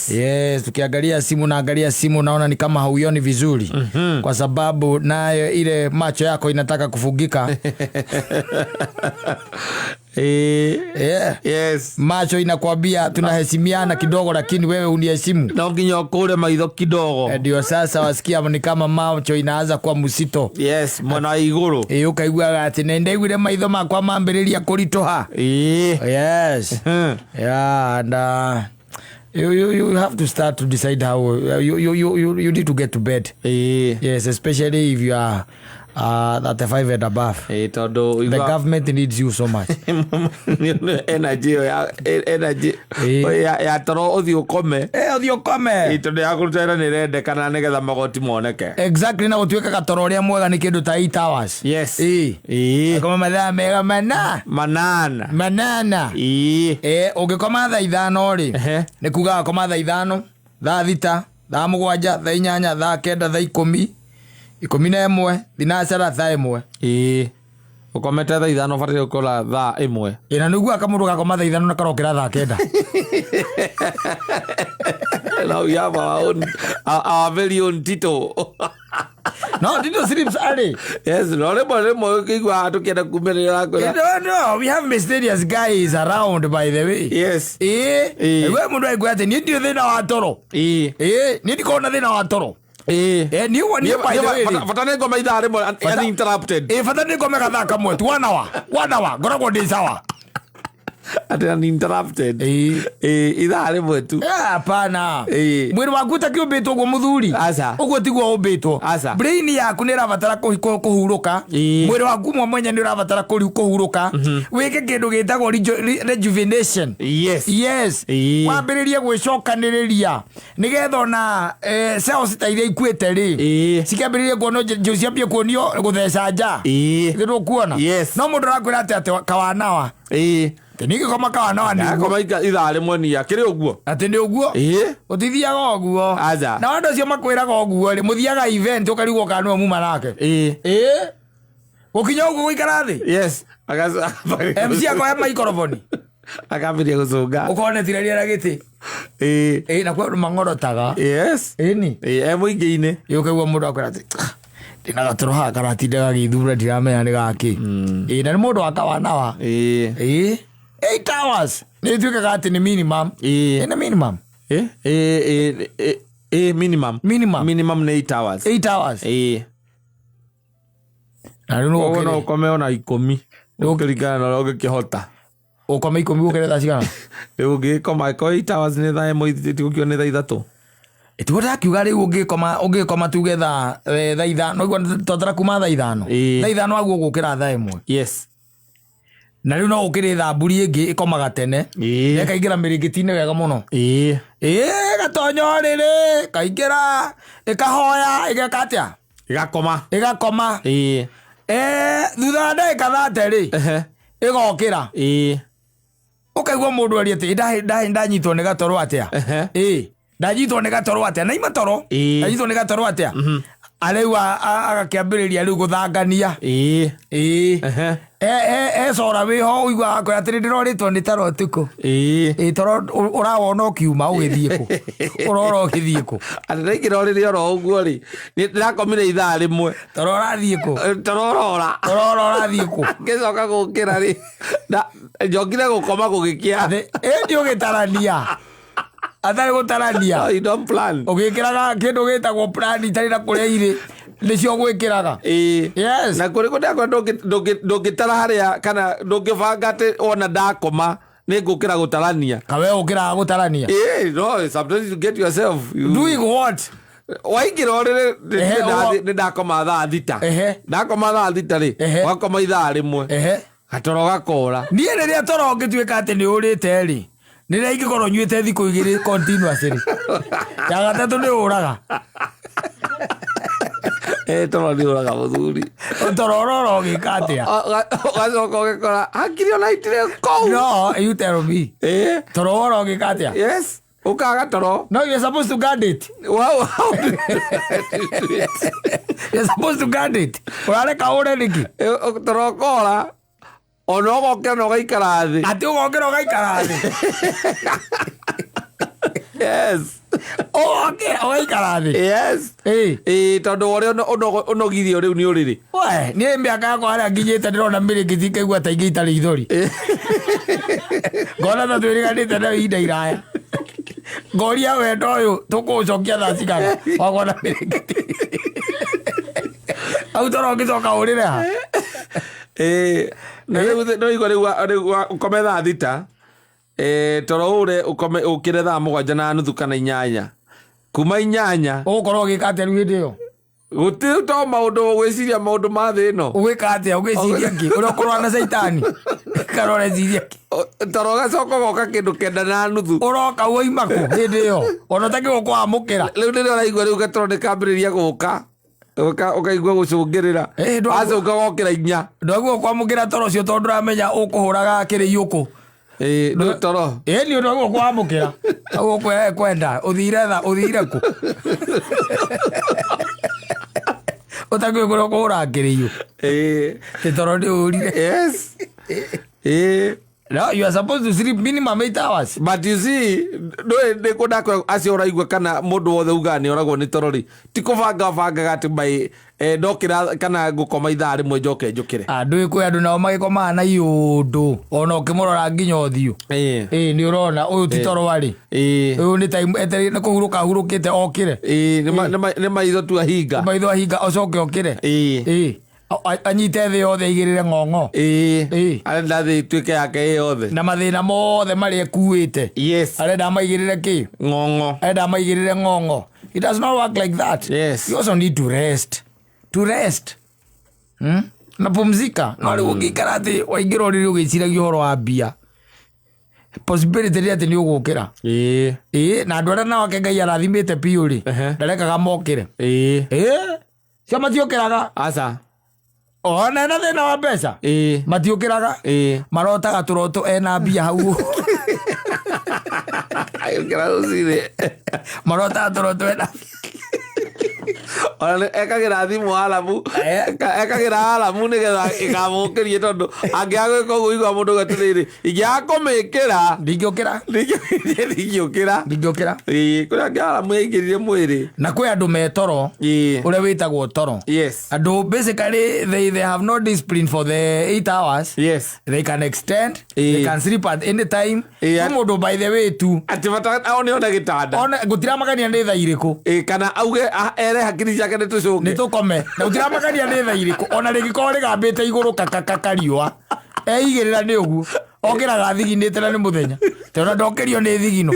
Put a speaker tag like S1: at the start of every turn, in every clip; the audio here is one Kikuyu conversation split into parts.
S1: Yes, tukiangalia simu naangalia simu naona ni kama hauioni vizuri kwa sababu nayo ile macho yako inataka kufugika. Yeah.
S2: Yes.
S1: Macho inakwambia tunaheshimiana kidogo, lakini wewe uniheshimu.
S2: No nginya ũkũre maitho kidogo.
S1: Ndio sasa wasikia ni kama macho inaanza kuwa msito.
S2: Yes, mwena wa igũrũ.
S1: Ĩ, ũkaiguaga atĩ nĩ ndaiguire maitho makwa mambĩrĩria kũritũha. Yes. Yeah, and you have to start to decide how you need to get to bed. Yes, especially if you are 35 and above.
S2: Ĩĩ, tondũ
S1: The government needs you so much.
S2: Energy ĩyo ya energy ya toro ũthiĩ ũkome.
S1: Eh, ũthiĩ ũkome.
S2: Ĩĩ, tondũ ya kũruta wĩra nĩ ĩrendekana nĩgetha magoti moneke.
S1: Exactly, na gũtuĩkaga toro ũrĩa mwega nĩ kĩndũ ta 8 hours. Ĩĩ. Koma mathaa mega mana.
S2: 8.
S1: 8. Ĩĩ, ũngĩkoma thaa 5 rĩ, nĩ kuga wakoma thaa 5, thaa 6, thaa 7, thaa 8, thaa 9, thaa 10, 11, thinacara, thaa 1.
S2: Ĩĩ, ũkomete thaa 5 ũbataire gũkora thaa 1.
S1: Ĩ, na nĩguo kamũndũ gakoma thaa 5 na karokĩra thaa 9.
S2: Now we have our very own Tito.
S1: No, Tito sleeps early.
S2: Yes, no rĩmwe rĩmwe ũkĩigua tũkĩenda kumĩrĩra akwĩra.
S1: No, we have mysterious guys around, by the way.
S2: Yes.
S1: Ĩĩ. We mũndũ aigua atĩ niĩ ndirĩ thĩna wa toro. Ĩĩ, niĩ ndikoragwo na thĩna wa toro. Ĩĩ, niĩ by the way rĩ,
S2: Bata nĩ ngoma ithaa rĩmwe uninterrupted.
S1: Ĩĩ, bata nĩ ngome gathaa kamwe tu, one hour, one hour, ngoragwo ndĩ sawa.
S2: Atĩ uninterrupted.
S1: Ĩĩ.
S2: Ĩĩ, ithaa rĩmwe tu.
S1: Eh, hapana.
S2: Ĩĩ.
S1: Mwĩrĩ waku ũtakĩũmbĩtwo ũguo mũthuri.
S2: Aca.
S1: Ũguo tiguo ũmbĩtwo.
S2: Aca.
S1: Brain yaku nĩ ĩrabatara kũhurũka. Mwĩrĩ waku mwe mwenye nĩ ũrabatara kũhurũka. Wĩke kĩndũ gĩtagwo rejuvenation. Yes. Wambĩrĩrie gwĩcokanĩrĩria nĩgetha ona cells ta iria ikuĩte rĩ, cikĩambĩrĩrie kuonio, ciambie kuonio gũtheca nja.
S2: Ĩĩ.
S1: Nĩ ndũkuona?
S2: Yes.
S1: No mũndũ arakwĩra atĩ kawanawa. Atĩ niĩ ngĩkoma kawanawa nĩ ũguo.
S2: Ndakoma ithaa rĩmwe nia kĩrĩ ũguo.
S1: Atĩ nĩ ũguo. Ũtithiaga ũguo.
S2: Aca.
S1: Na andũ acio makwĩraga ũguo rĩ, mũthiaga event ũkarigwo kana nĩwe muma nake. Ĩĩ. Gũkinya ũguo gũikara thĩ.
S2: Yes.
S1: MC akoya microphone.
S2: Akambĩrĩria gũcũnga.
S1: Ũkona tiraria na gĩtĩ. Ĩĩ, na kwĩ andũ mang'orotaga. Ĩni.
S2: Ĩĩ, e mũingĩ-inĩ.
S1: Ĩĩ, ũkaigua mũndũ akwĩra atĩ, "Ah, ndĩna gatoro haha karatinda gagĩthura ndiramenya nĩ gakĩ." Ĩĩ, na nĩ mũndũ wa kawanawa. Ĩĩ. 8 hours. Nĩ ĩtuĩkaga atĩ nĩ minimum.
S2: Ĩĩ.
S1: Ĩ, nĩ minimum.
S2: Ĩĩ, ĩĩ, ĩĩ, ĩĩ, minimum.
S1: Minimum.
S2: Minimum nĩ 8 hours.
S1: 8 hours.
S2: Ĩĩ.
S1: Na rĩu
S2: Koguo no
S1: nĩ
S2: ũkome ona 10. Ũkĩringana na ũrĩa ũngĩkĩhota.
S1: Ũkome 10 ũkĩre thaa cigana?
S2: Rĩu ũngĩkoma ĩkorwo 8 hours nĩ thaa 1, tigũkiuga nĩ thaa 3.
S1: Tiguo ndakiuga rĩu ũngĩkoma tuge thaa 5, igua twatara kuma thaa 5.
S2: Ĩĩ.
S1: Thaa 5 waguo gũkĩra thaa 1.
S2: Yes.
S1: Na rĩu no gũkĩrĩ thamburi ĩngĩ ĩkomaga tene.
S2: Ĩĩ.
S1: Ĩkaingĩra mĩrĩngĩti-inĩ wega mũno.
S2: Ĩĩ.
S1: Ĩĩ, gatonya ũrĩrĩ, kaingĩra, ĩkahoya, ĩgeka atĩa?
S2: Ĩgakoma.
S1: Ĩgakoma.
S2: Ĩĩ.
S1: Thutha wa ndagĩka 30 rĩ, ĩgokĩra.
S2: Ĩĩ.
S1: Ũkaigua mũndũ aria atĩ ndanyitwo nĩ gatoro atĩa?
S2: Ehe.
S1: Ĩĩ, ndanyitwo nĩ gatoro atĩa? Na ima toro.
S2: Ĩĩ.
S1: Ndanyitwo nĩ gatoro atĩa? Arĩu agakĩambĩrĩria rĩu gũthangania.
S2: Ĩĩ.
S1: Ĩĩ.
S2: Ehe.
S1: Ecora wĩho ũiguaga akwĩra atĩrĩ ndĩrorĩtwo nĩ toro ũtukũ.
S2: Ĩĩ.
S1: Ĩĩ, toro ũrawona ũkiuma ũgĩthiĩ kũ? Ũrora ũgĩthiĩ kũ?
S2: Atĩ ndaingĩra ũrĩrĩ oro ũguo rĩ, nĩ ndĩrakomire ithaa rĩmwe.
S1: Toro ũrathiĩ kũ?
S2: Toro ũrora.
S1: Toro ũrathiĩ kũ?
S2: Ngĩcoka gũkĩra rĩ, njokire gũkoma gũgĩkĩa.
S1: Ĩndĩ ũgĩtarania. Atarĩ gũtarania.
S2: No, you don't plan.
S1: Ũgĩkĩraga kĩndũ gĩtagwo plan itarĩ na kũrĩa irĩ nĩcio gwĩkĩraga.
S2: Ĩĩ.
S1: Yes.
S2: Na kũrĩ kũrĩa kwa ndũngĩtara harĩa kana ndũngĩbanga atĩ wona ndakoma nĩ ngũkĩra gũtarania.
S1: Kawe ũkĩraga gũtarania.
S2: Ĩĩ, no, sometimes you get yourself. You...
S1: Doing what?
S2: Waingĩra ũrĩrĩ
S1: Ehe,
S2: nĩ ndakoma thaa 6.
S1: Ehe.
S2: Ndakoma thaa 6 rĩ,
S1: Ehe.
S2: wakoma ithaa rĩmwe.
S1: Ehe.
S2: Gatoro gakora.
S1: Niĩ rĩrĩa toro ũngĩtuĩka atĩ nĩ ũrĩte rĩ, rĩrĩa ingĩkorwo nyuĩte thikũ igĩrĩ continuously. Ya gatatũ nĩ ũraga.
S2: Eh, toro nĩ ũraga mũthuri.
S1: Toro ũrora ũgĩka atĩa?
S2: Ũgacoka ũgĩkora hakiri ona itirĩ kũu.
S1: No, you tell me.
S2: Eh.
S1: Toro ũrora ũgĩka atĩa?
S2: Yes. Ũkaga toro.
S1: No, you're supposed to guard it.
S2: Wow, how do you do it?
S1: You're supposed to guard it. Ũrareka ũre nĩkĩ?
S2: Toro ũkora ona ũgokĩra na ũgaikara thĩ.
S1: Atĩ ũgokĩra ũgaikara thĩ.
S2: Yes.
S1: Ũgokĩra ũgaikara thĩ.
S2: Yes.
S1: Ĩĩ.
S2: Ĩĩ, tondũ ũrĩa ũnogirio rĩu nĩ ũrĩrĩ.
S1: We, niĩ mĩaka yakwa harĩa nginyĩte ndĩrona mĩrĩngĩti ngaigua ta ingĩ itarĩ ithori. Ngona ta twĩrĩganĩte nayo ihinda iraya. Ngoria wendo ũyũ tũkũũcokia thaa cigana wakona mĩrĩngĩti. Hau toro ũngĩcoka ũrĩre ha?
S2: Ĩĩ, na rĩu no igua rĩu ũkome thaa 6, toro ũre ũkome ũkĩre thaa 7:30 kana 8. Kuma 8.
S1: Ũgũkorwo ũgĩka atĩa rĩu hĩndĩ ĩyo?
S2: Gũtirĩ to maũndũ ũgwĩciria maũndũ ma thĩ ĩno.
S1: Ũgwĩka atĩa ũgĩciria kĩ? Ũrĩa ũkũrũa na caitani? Kana ũreciria kĩ?
S2: Toro ũgacoka ũgoka kĩndũ 9:30.
S1: Ũroka woima kũ hĩndĩ ĩyo? Ona ũtakĩgwo kwamũkĩra.
S2: Rĩu nĩrĩo ũraigua rĩu gatoro nĩ kambĩrĩria gũka. Ũkaigua gũcũngĩrĩra. Wacũnga wokĩra 4.
S1: Ndwagwo kwamũkĩra toro ũcio tondũ ndũramenya ũkũhũraga kĩrĩiũkũ.
S2: Ĩĩ, nĩ toro.
S1: Ĩĩ, nĩ ũndũ wagwo kwamũkĩra. Ũgũkwenda kwenda, ũthire tha, ũthire kũ? Ũtakĩũĩ kũrĩa ũkũhũra kĩrĩiũ.
S2: Ĩĩ.
S1: Ĩ toro nĩ ũrire.
S2: Yes. Ĩĩ.
S1: No, you are supposed to sleep minimum 8 hours.
S2: But you see, ndũĩ nĩ kũ ndakwĩra acio ũraigua kana mũndũ wothe ugaga nĩ oragwo nĩ toro rĩ, ti kũbanga bangaga atĩ by ndokĩra kana ngũkoma ithaa rĩmwe njoke njũkĩre.
S1: Ndũĩ kwĩ andũ nao magĩkomaga na iũndũ ona ũkĩmũrora nginya ũthiũ. Ĩĩ, nĩ ũrona ũyũ ti toro arĩ. Ũyũ nĩ time etereire nĩ kũhurũka ahurũkĩte okĩre.
S2: Ĩĩ, nĩ maitho tu ahinga.
S1: Maitho ahinga ocoke okĩre. Ĩĩ. Anyite thĩ yothe aigĩrĩre ng'ong'o.
S2: Ĩĩ. Arenda thĩ ĩtuĩke yake ĩ yothe.
S1: Na mathĩna mothe marĩa ekuĩte.
S2: Yes.
S1: Arenda amaigĩrĩre kĩ?
S2: Ng'ong'o.
S1: Arenda amaigĩrĩre ng'ong'o. It does not work like that.
S2: Yes.
S1: You also need to rest. To rest. Na pumzika. No rĩu ũngĩikara atĩ waingĩra ũrĩrĩ ũgĩciragia ũhoro wa mbia. Possibility nĩ atĩ nĩ ũgũkĩra.
S2: Ĩĩ.
S1: Ĩĩ, na andũ arĩa nao ake Ngai arathimĩte biũ rĩ, ndarekaga mokĩre.
S2: Ĩĩ.
S1: Ĩĩ. Cio matiũkĩraga.
S2: Aca.
S1: Ona ena thĩna wa mbeca.
S2: Ĩĩ.
S1: Matiũkĩraga.
S2: Ĩĩ.
S1: Marotaga tũroto ena mbia hau.
S2: Agĩũkĩra rũcinĩ.
S1: Marotaga tũroto ena
S2: Ona nĩ ekagĩra thimũ aramu. Ekagĩra aramu nĩgetha ĩkamũkĩrie tondũ angĩaga gwĩka ũguo igua mũndũ auga atĩrĩrĩ, ingĩaga kũmĩkĩra.
S1: Ndingĩũkĩra.
S2: Ndingĩũkĩra.
S1: Ndingĩũkĩra.
S2: Ĩĩ, kũrĩ angĩ aramu yaingĩrire mwĩrĩ.
S1: Na kwĩ andũ me toro.
S2: Ĩĩ.
S1: Ũrĩa wĩtagwo toro.
S2: Yes.
S1: Andũ basically they have no discipline for the 8 hours.
S2: Yes.
S1: They can extend. They can sleep at any time. Kwĩ mũndũ by the way tu.
S2: Atĩ bata one one gĩtanda.
S1: One gũtiramakania nĩ thaa irĩkũ.
S2: Ĩĩ, kana auge, ere hakiri ciake nĩ tũcũnge.
S1: Nĩ tũkome. Na gũtiramakania nĩ thaa irĩkũ. Ona rĩngĩkorwo rĩgambĩte igũrũ kakakaka riũa. Eigĩrĩra nĩ ũguo. Okĩraga thiginĩte na nĩ mũthenya. Tondũ ndokĩrio nĩ thigino.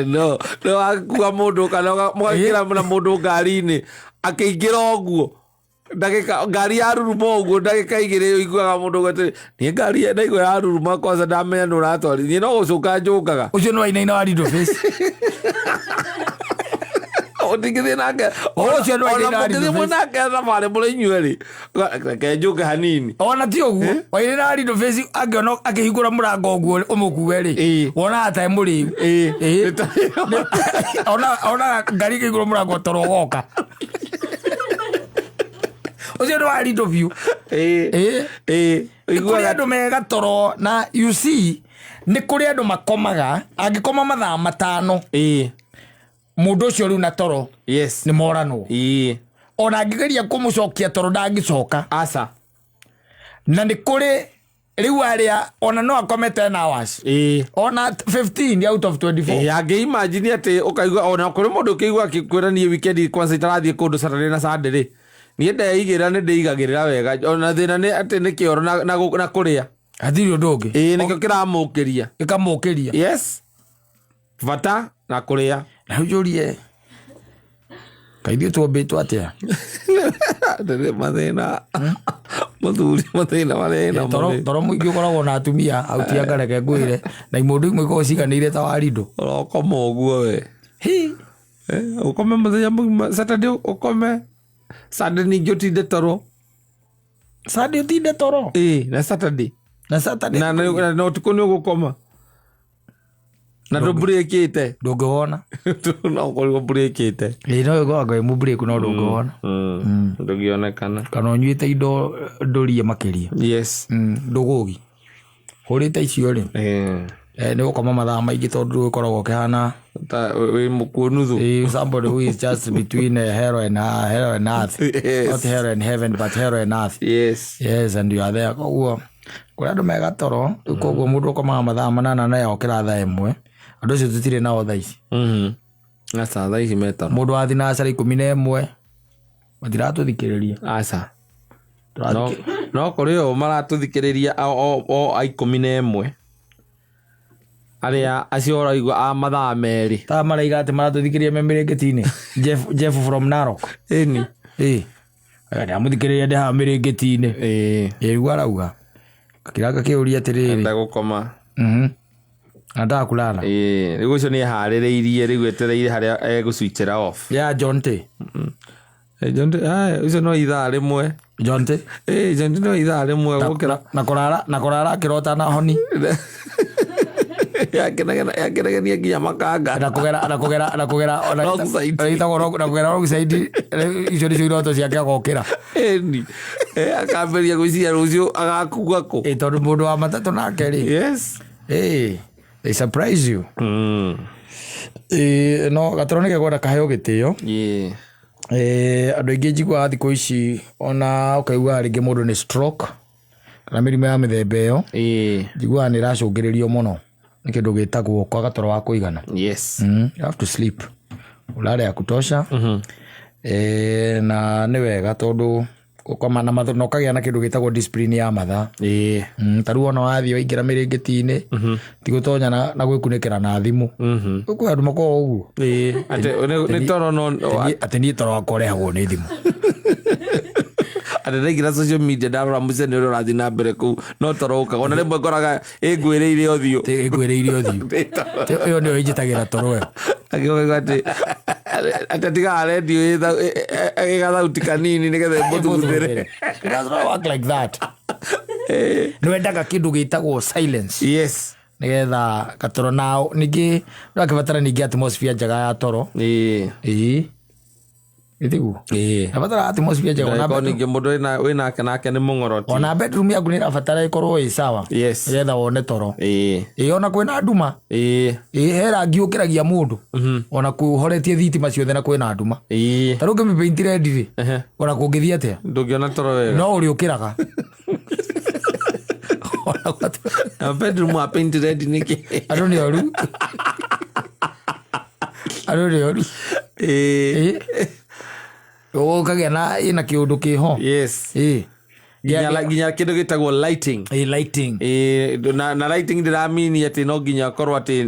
S2: No, no wakua mũndũ kana mũgaikĩra na mũndũ ngari-inĩ, akĩingĩra ũguo. Ndagĩka, ngari ya ruruma ũguo, ndagĩka igĩrĩ ũiguaga mũndũ ũguo atĩrĩ, niĩ ngari ndaigua ya ruruma kwanza ndamenya nĩ ũratwarithia, niĩ no gũcũnga njũngaga.
S1: Ũcio nĩ wainaina wa Rido Face.
S2: Ũtingĩthiĩ nake.
S1: Ũcio nĩ wainaina
S2: Ona
S1: wa Rido
S2: mũngĩthiĩ
S1: Face.
S2: nake thabarĩ mũrĩ inyuerĩ, reke njũke hanini.
S1: Ona ti ũguo, wainaina wa Rido Face angĩona akĩhingũra mũrango ũguo ũmũkue rĩ, wonaga ta e mũrĩu. Onaga ngari ĩkĩhingũra mũrango toro ũgoka. Ũcio nĩ wa Rido biũ. Nĩ kũrĩ andũ mega toro na you see, nĩ kũrĩ andũ makomaga, angĩkoma mathaa 5. Mũndũ ũcio rĩu na toro.
S2: Yes.
S1: Nĩ moranwo. Ona angĩgeria kũmũcokia toro ndangĩcoka.
S2: Aca.
S1: Na nĩ kũrĩ rĩu arĩa ona no akome 10 hours. Ona 15 out of 24.
S2: Angĩ imagine atĩ ũkaigua ona kũrĩ mũndũ ũkĩigua akĩkwĩra niĩ weekend kwanza itarathiĩ kũndũ Saturday na Sunday rĩ. Niĩ ndeigĩra nĩ ndĩigagĩrĩra wega. Ona thĩna nĩ atĩ nĩ kĩoro na kũrĩa.
S1: Hatirĩ ũndũ ũngĩ.
S2: Nĩkĩo kĩramũkĩria.
S1: Gĩkamũkĩria.
S2: Yes. Bata na kũrĩa.
S1: Na ũnjũrie, kaĩ ithuĩ twombĩtwo atĩa?
S2: Ndĩrĩ mathĩna. Mũthuri mathĩna marĩa ena mũrĩ.
S1: Toro mũingĩ ũkoragwo na atumia, au ti anga reke ngwĩre, na imũndũ imwe ikoragwo ciganĩire ta warindo.
S2: Ũrokoma ũguo we.
S1: Hi.
S2: Ũkome mũthenya mũgima, Saturday ũkome, Sunday ningĩ ũtinde toro.
S1: Sunday ũtinde toro?
S2: Ĩĩ, na Saturday.
S1: Na Saturday.
S2: Na ũtukũ nĩ ũgũkoma. Na ndũmburĩkĩte.
S1: Ndũngĩwona.
S2: No ũkorirwo ũmburĩkĩte.
S1: Ĩĩ, no ũkoragwo wĩ mũmburĩku no ndũngĩwona.
S2: Ndũngĩonekana.
S1: Kana ũnyuĩte indo ndũrie makĩria.
S2: Yes.
S1: Ndũgũgi. Hũrĩte icio rĩ. Nĩ gũkoma mathaa maingĩ tondũ rĩu ũkoragwo ũkĩhana
S2: Ta wĩ mũkuo nuthu.
S1: Somebody who is just between hell and earth.
S2: Yes.
S1: Not hell and heaven, but hell and earth. Yes, and you are there. Koguo kũrĩ andũ mega toro rĩu, koguo mũndũ ũkomaga mathaa 8 na okĩra thaa 1, andũ acio tũtirĩ nao thaa ici.
S2: Aca, thaa ici metoro.
S1: Mũndũ wa thinacara 11 matiratũthikĩrĩria.
S2: Aca, no kũrĩ o maratũthikĩrĩria o a 11, arĩa acio ũraigua a mathaa 2.
S1: Ta maraiga atĩ maratũthikĩrĩria me mĩrĩngĩti-inĩ. Jeff from Narok.
S2: Ĩni.
S1: Ĩ ndamũthikĩrĩria ndĩ haha mĩrĩngĩti-inĩ.
S2: Ĩĩ.
S1: Ĩ, rĩu arauga gakĩra gakĩũria atĩrĩrĩ.
S2: Enda gũkoma.
S1: Anataka kulala.
S2: Ĩĩ, rĩu ũcio nĩ eharĩrĩirie, rĩu etereire harĩa egũswitchĩra off.
S1: Ya John T.
S2: Eh, John T, aya, ũcio no ithaa 1.
S1: John T.
S2: Ĩĩ, John T no ithaa 1 gũkĩra.
S1: Na kũrara akĩrota na honi.
S2: Yakĩnegenia nginya makanga.
S1: Na kũgera
S2: Wrong side.
S1: ĩtagwo na kũgera wrong side. Icio nĩcio iroto ciake, agokĩra.
S2: Ĩni. Akambĩrĩria gwĩciria rũciũ agakua kũ.
S1: Ĩ, tondũ mũndũ wa matatũ nake rĩ, ĩ, they surprise you. Ĩ, no gatoro nĩ kekwenda kaheo gĩtĩo. Ĩ, andũ aingĩ njiguaga thikũ ici ona ũkaigua rĩngĩ mũndũ nĩ stroke kana mĩrimũ ya mĩthemba ĩyo, njiguaga nĩ ĩracũngĩrĩrio mũno nĩ kĩndũ gĩtagwo kwaga toro wa kũigana. You have to sleep, ulale ya kutosha. Na nĩ wega tondũ gũkoma na matho na ũkagĩa na kĩndũ gĩtagwo discipline ya mathaa. Ta rĩu ona wathiĩ waingĩra mĩrĩngĩti-inĩ, ti gũtonya na gwĩkunĩkĩra na thimũ. Kwĩ andũ makoragwo ũguo.
S2: Ĩĩ, atĩ nĩ toro no
S1: Atĩ niĩ toro wakwa ũrehagwo nĩ thimũ.
S2: Atĩ ndaingĩra social media, ndarora mũcene ũrĩa ũrathiĩ na mbere kũu, no toro ũkaga. Ona rĩmwe ngoraga ĩngwĩrĩire ũthiũ.
S1: Ĩngwĩrĩire ũthiũ. Ĩyo nĩyo ĩnjĩtagĩra toro ĩyo.
S2: Akĩuga atĩ atigaga rendio ĩgathauti kanini nĩgetha ĩmũthuguthĩre.
S1: It does not work like that. Nĩ wendaga kĩndũ gĩtagwo silence nĩgetha gatoro nao ningĩ nĩwakĩbatara ningĩ atmosphere njega ya toro. Ĩĩ, ĩtiguo nabatara atmosphere njega ona
S2: Ndagĩkorwo ningĩ mũndũ wĩnake nake nĩ mũng'oroti.
S1: Ona bedroom yaku nĩ ĩrabatara ĩkorwo ĩ sawa nĩgetha wone toro. Ĩĩ, ona kwĩna nduma. Ĩĩ, he rangi ũkĩragia mũndũ ona kũhoretie thitima ciothe na kwĩna nduma. Ta rĩu ũngĩmĩpaint red rĩ, ona kũngĩthiĩ atĩa,
S2: Ndũngĩona toro wega.
S1: No ũrĩũkĩraga.
S2: Na bedroom wa paint red nĩkĩ?
S1: Andũ nĩ oru, andũ nĩ oru. Ĩĩ, ũkagĩa na ĩna kĩũndũ kĩho. Ĩĩ.
S2: Nginya kĩndũ gĩtagwo lighting.
S1: Ĩĩ, lighting.
S2: Ĩĩ, na lighting ndĩramini atĩ no nginya ũkorwo atĩ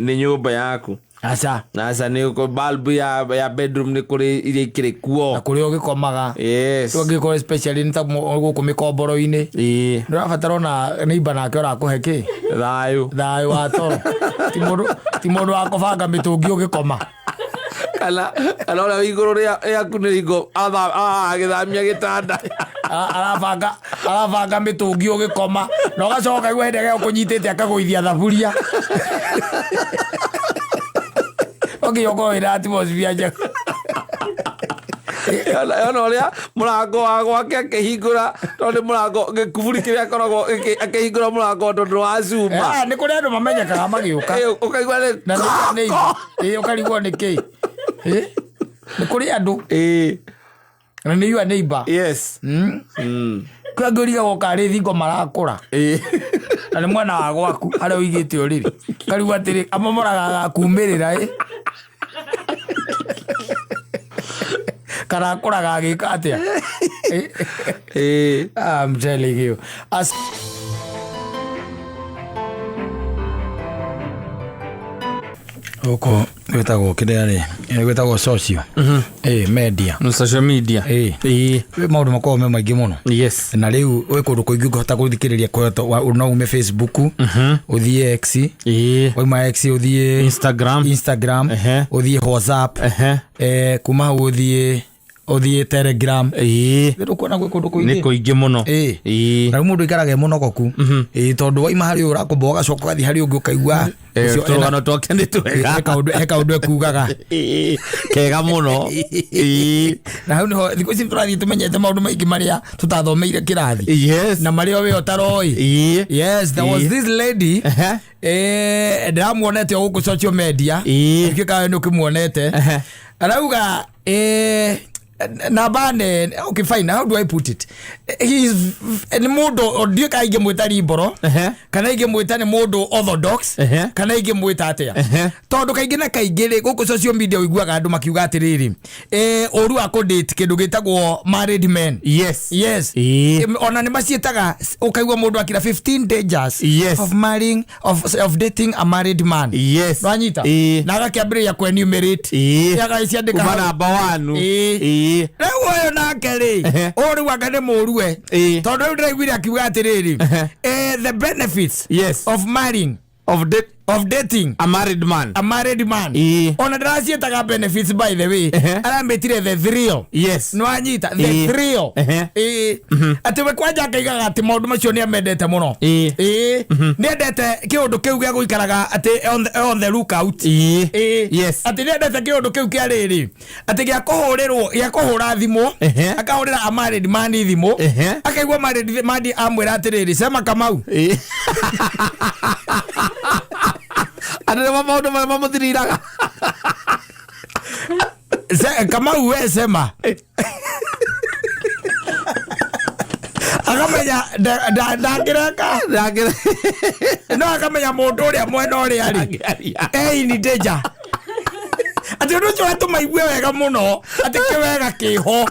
S2: nĩ nyũmba yaku.
S1: Aca.
S2: Aca, nĩ bulb ya bedroom nĩ kũrĩ iria ikĩrĩ kuo.
S1: Na kũrĩa ũgĩkomaga. Rĩu angĩkorwo especially nĩ ta gũkũ mĩkomboro-inĩ, nĩ ũrabatara ona neighbor nake ũrakũhe kĩ?
S2: Thayũ.
S1: Thayũ wa toro. Ti mũndũ wa kũbanga mĩtũngi ũgĩkoma.
S2: Kana ũrĩa wĩ igũrũ rĩaku nĩ ringo agĩthamia gĩtanda.
S1: Arabanga mĩtũngi ũgĩkoma na ũgacoka ũkaigua hĩndĩ ĩrĩa ũkũnyitĩte akagũithia thaburia. Ũnginya ũkorwo wĩna atmosphere njega.
S2: Ona ũrĩa mũrango wa gwake akĩhingũra, tondũ nĩ mũrango gĩkuburi kĩrĩa akoragwo akĩhingũra mũrango tondũ wa cuma.
S1: Nĩ kũrĩ andũ mamenyekaga magĩũka.
S2: Ũkaigua nĩ
S1: Na nĩ ũkarigwo nĩ kĩ. Nĩ kũrĩ andũ na nĩ your neighbor. Kwĩ angĩ ũrigagwo karĩ thingo marakũra na nĩ mwena wa gwaku harĩa ũigĩte ũrĩrĩ, karigwo atĩrĩ amomoraga agakumĩrĩra ĩ kana akũraga agĩka atĩa. I'm telling you. As gũkũ gwĩtagwo kĩrĩa rĩ, gwĩtagwo social media.
S2: Social media.
S1: Kwĩ maũndũ makoragwo me maingĩ mũno. Na rĩu gwĩ kũndũ kũingĩ ũngĩhota gũthikĩrĩria no ume Facebook, ũthiĩ X, wauma X ũthiĩ
S2: Instagram.
S1: Instagram, ũthiĩ WhatsApp, kuma hau ũthiĩ Ũthiĩ Telegram. Ndũkuona gwĩ kũndũ
S2: Nĩ
S1: kũingĩ.
S2: kũingĩ mũno.
S1: Na rĩu mũndũ aikaraga e mũnogoku. Ĩĩ, tondũ waima harĩ ũyũ ũrakomba ũgacoka ũgathiĩ harĩ ũngĩ ũkaigua ũcio
S2: Tũrũgano twake nĩ twega.
S1: He kaũndũ ekugaga.
S2: Kega mũno.
S1: Na hau nĩho thikũ ici tũrathiĩ tũmenyete maũndũ maingĩ marĩa tũtathomeire kĩrathi na marĩa we ũtaroĩ. Yes, there was this lady, ndĩramuonete o gũkũ social media. Ndiũĩ kana nĩ ũkĩmuonete. Arauga namba nene. Okay, fine, how do I put it? He is, nĩ mũndũ ndiũĩ kana ingĩmwĩta liberal kana ingĩmwĩta nĩ mũndũ orthodox kana ingĩmwĩta atĩa, tondũ kaingĩ na kaingĩ rĩ, gũkũ social media ũiguaga andũ makiuga atĩrĩrĩ, ũru wa kũdate kĩndũ gĩtagwo married men. Yes. Ona nĩ maciĩtaga, ũkaigua mũndũ akira 15 dangers of marrying of dating a married man. Nwanyita? Na agakĩambĩrĩria kũ enumerate. Agagĩciandĩka
S2: Kuma
S1: hau.
S2: namba wanu.
S1: Rĩu ũyũ nake rĩ, ũyũ rĩu anga nĩ mũru e, tondũ rĩu ndĩraiguire akiuga atĩrĩrĩ, the benefits of marrying
S2: Of date
S1: of dating
S2: a married man.
S1: a married man. Ona ndĩraciĩtaga benefits, by the way. Aramĩtire the thrill. Nwanyita? The thrill. Atĩ we kwanja akaigaga atĩ maũndũ macio nĩ amendete mũno. Nĩ endete kĩũndũ kĩu gĩa gũikaraga atĩ on the lookout. Atĩ nĩ endete kĩũndũ kĩu kĩa rĩrĩ, atĩ gĩa kũhũrĩrwo, gĩa kũhũra thimũ. Akahũrĩra a married man thimũ. Akaigua married man amwĩra atĩrĩrĩ, "Sema, Kamau."
S2: Andũ nĩmo maũndũ marĩa mamũthiriraga.
S1: "Kamau, we sema." Akamenya ndangĩreka, no akamenya mũndũ ũrĩa mwena ũrĩa rĩ in danger, atĩ ũndũ ũcio ũratũma igue wega mũno, atĩ kĩwega kĩho.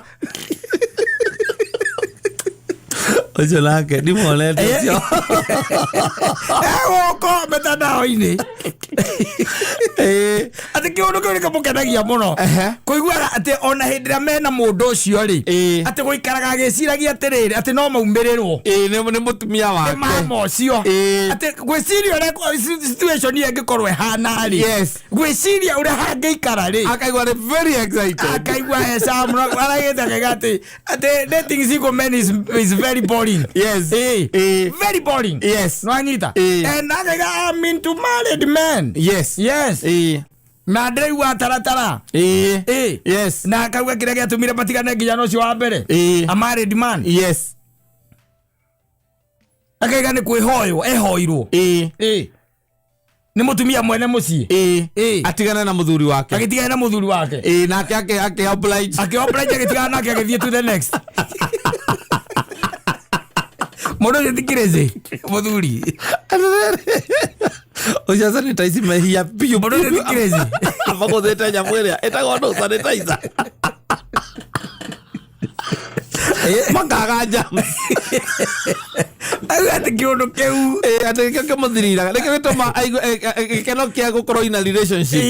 S2: Ũcio nake ndimuonete ũcio.
S1: Egũkũ mĩtandao-inĩ. Atĩ kĩũndũ kĩu nĩkĩmũkenagia mũno, kũiguaga atĩ ona hĩndĩ ĩrĩa mena mũndũ ũcio rĩ, atĩ gũikaraga agĩciragia atĩrĩrĩ, atĩ no maumĩrĩrwo
S2: Nĩ mũtumia
S1: nĩ
S2: wake.
S1: mama ũcio. Atĩ gwĩciria ũrĩa situation ĩyo ĩngĩkorwo ĩhana rĩ, gwĩciria ũrĩa hangĩikara rĩ,
S2: Akaigua nĩ very excited.
S1: Akaigua eca mũno. Aragĩte akaiga atĩ dating single men is very boring. Very boring. Nwanyita? And akaiga, "I'm into married men." Yes. Na ndĩraigua taratara. Na akauga kĩrĩa gĩatũmire matigane nginya na ũcio wa mbere, a married man, akaiga nĩ kwĩhoywo ehoirwo nĩ mũtumia mwene mũciĩ.
S2: Atigane na mũthuri wake.
S1: Agĩtigana na mũthuri wake.
S2: Nake akĩ oblige.
S1: Akĩoblige, agĩtigana nake, agĩthiĩ to the next. Mũndũ ũcio ti crazy mũthuri.
S2: Ũcio sanitize mehia biũ.
S1: Mũndũ ũcio ti crazy.
S2: Amagũthĩte nyamũ ĩrĩa ĩtagwo ndũ sanitizer, makaga germs.
S1: Auga atĩ kĩũndũ kĩu
S2: Atĩ nĩkĩo kĩmũthiriraga, nĩkĩo gĩtũma aigue gĩkeno kĩa gũkorwo in a relationship.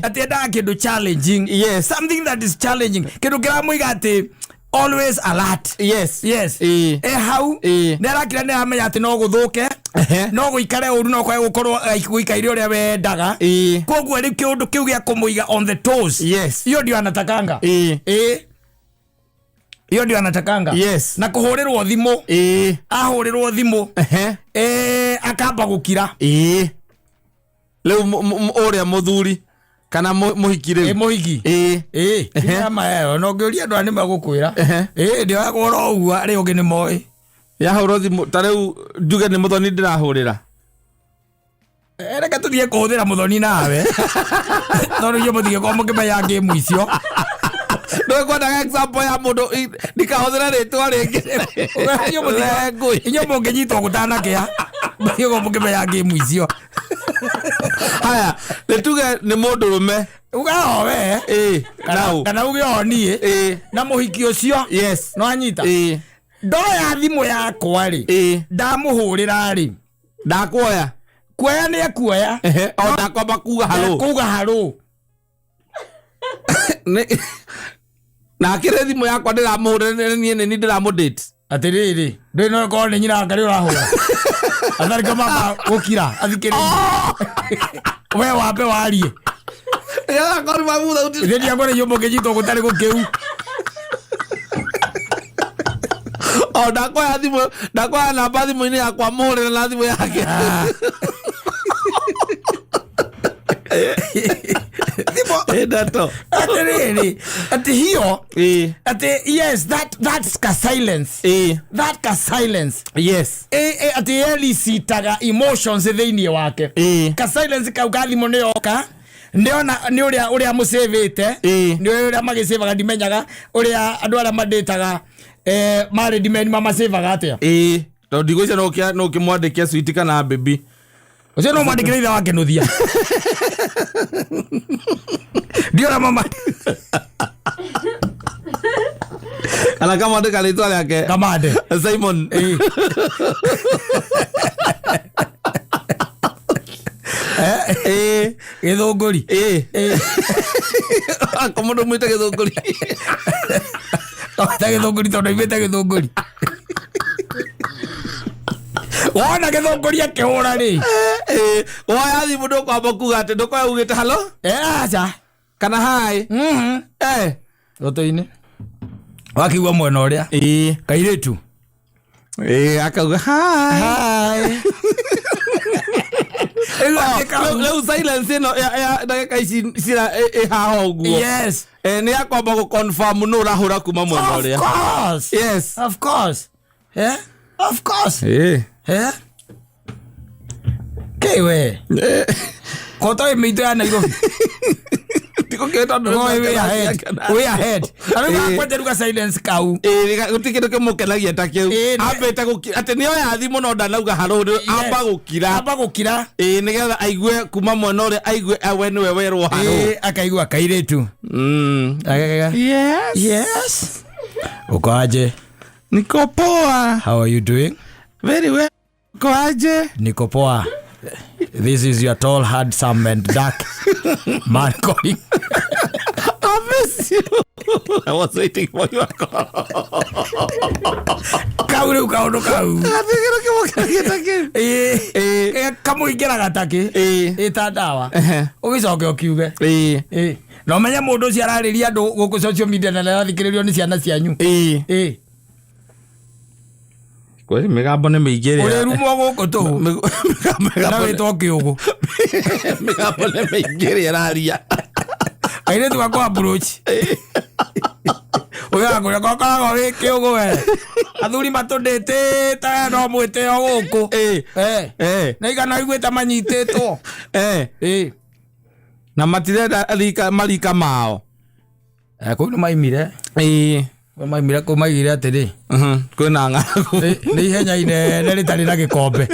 S1: Atĩ endaga kĩndũ challenging. Something that is challenging, kĩndũ kĩramũiga atĩ always alert. E hau nĩ arakira, nĩ aramenya atĩ no gũthũke, no gũikare ũru, no kwage gũkorwo gũikaire ũrĩa wendaga. Koguo rĩu kĩũndũ kĩu gĩa kũmũiga on the toes, hiyo ndio anatakanga. Hiyo ndio anatakanga. Na kũhũrĩrwo thimũ, ahũrĩrwo thimũ, akamba gũkira.
S2: Rĩu ũrĩa mũthuri kana mũhiki rĩu?
S1: Mũhiki. Ĩĩ, no ngĩũria andũ aya nĩ magũkwĩra. Ĩĩ, ndĩoyagwo oro ũguo, arĩa ũngĩ nĩ moĩ.
S2: Yahũrwo thimũ ta rĩu njuge nĩ mũthoni ndĩrahũrĩra.
S1: Reke tũthiĩ kũhũthĩra mũthoni nawe, tondũ inyuĩ mũtigĩkorwo mũkĩmenya ngĩmu icio.
S2: Ndũkwendaga example ya mũndũ ndikahũthĩre rĩtwa rĩngĩ. Ngũi.
S1: Inyuĩ mũngĩnyitwo gũtanakĩa, mũtigĩkorwo mũkĩmenya ngĩmu icio.
S2: Haya, nĩ tuge nĩ mũndũrũme.
S1: Uga o we.
S2: Nau.
S1: Kana uge o niĩ na mũhiki ũcio. No anyita. Ndoya thimũ yakwa rĩ, ndamũhũrĩra rĩ,
S2: Ndakuoya.
S1: Kuoya nĩ ekuoya.
S2: O ndakwamba kuga halo.
S1: Kuga haro.
S2: Na akĩrĩ thimũ yakwa ndĩramũhũrĩra, niĩ nĩ niĩ ndĩramũdate.
S1: Atĩrĩrĩ, ndũĩ no ĩkorwo nĩ nyina ngarĩ ũrahũra atharĩka mamba gũkira athikĩrĩrie we wambe warie. Ithe ndiakwĩra inyuĩ mũngĩnyitwo gũtarĩ gũkĩu.
S2: O ndakoya thimũ, ndakoya namba thimũ-inĩ yakwa mũhũrĩre na thimũ yake.
S1: Thimũ.
S2: Ĩ, ndeto.
S1: Atĩrĩrĩ, atĩ hiyo, atĩ yes, that's ka silence. That ka silence. Atĩ elicitaga emotions thĩinĩ wake. Ka silence kau ka thimũ nĩ yoka nĩona nĩ ũrĩa ũrĩa mũcĩvĩte. Nĩ ũrĩa magĩcĩvaga, ndimenyaga ũrĩa andũ arĩa mandĩtaga marĩ ndimeni mamacĩvaga atĩa.
S2: Ĩ, tondũ ndigwĩciria no ũkĩmwandĩke sweet kana baby.
S1: Ũcio no mwandĩkĩre ithe wake nũthia ndiora mama.
S2: Kana kamwandĩka rĩtwa rĩake.
S1: Kamande.
S2: Simon.
S1: Gĩthũngũri.
S2: Ako mũndũ mwĩte gĩthũngũri.
S1: Ta gĩthũngũri tondũ aimĩte gĩthũngũri. Wona gĩthũngũri akĩhũra rĩ.
S2: Woya thimũ ndũkwamba kuga atĩ ndũkoya ugĩte hello.
S1: Aca.
S2: Kana hi.
S1: Gũtũ-inĩ wakĩigua mwena ũrĩa kairĩtu.
S2: Akauga hi.
S1: Hi.
S2: Rĩu silence ĩno ya ndagĩka ici cira ĩ haha ũguo. Nĩ yakwamba gũ confirm nũ ũrahũra kuma mwena
S1: Of
S2: ũrĩa.
S1: course. Of course. Yeah? Of course. Yeah? Kĩ we koto ĩ mĩitũ ya Nairobi.
S2: Tikũkĩũĩ tondũ
S1: Oi, we ahead. We ahead. Arĩ kwanja ruga silence kau.
S2: Gũtirĩ kĩndũ kĩmũkenagia ta kĩu. Ambĩte gũkira atĩ nĩoya thimũ no ndanauga harũ nĩ amba gũkira.
S1: Amba gũkira.
S2: Nĩgetha aigue kuma mwena ũrĩa aigue we nĩwe werwo harũ.
S1: Akaigua kairĩtu. Akagega.
S2: Yes.
S1: Yes. Uko aje?
S2: Niko poa.
S1: How are you doing?
S2: Very well. Uko aje?
S1: Niko poa. This is your tall, handsome and dark man calling.
S2: I miss you. I was waiting for your call.
S1: Kau rĩu kaũndũ kau.
S2: Gũtirĩ kĩndũ kĩmũkenagia ta kĩu.
S1: Kamũingĩraga takĩ. Ĩ ta ndawa. Ũgĩcoke ũkiuge. Na ũmenye mũndũ ũcio ararĩria andũ gũkũ social media na nĩarathikĩrĩrio nĩ ciana cianyu.
S2: Kweli mĩgambo nĩ mĩingĩ ĩrĩa-
S1: Ũrĩrumwo gũkũ tũhũ. Na wĩtwo kĩũgũ.
S2: Mĩgambo nĩ mĩingĩ ĩrĩa ĩraria.
S1: Kairĩtu gakwa approach. Ũgĩaga kũrĩa gokoragwo wĩ kĩũgũ we. Athuri matũndĩtĩte no mwĩtĩo gũkũ. Na igana iguĩte manyitĩtwo.
S2: Na matirenda marika mao.
S1: Kũu nĩ maimire. Kũu maimire, kũu maigire atĩrĩ.
S2: Kwĩna ng'aragu.
S1: Nĩ ihenya inene rĩtarĩ na gĩkombe.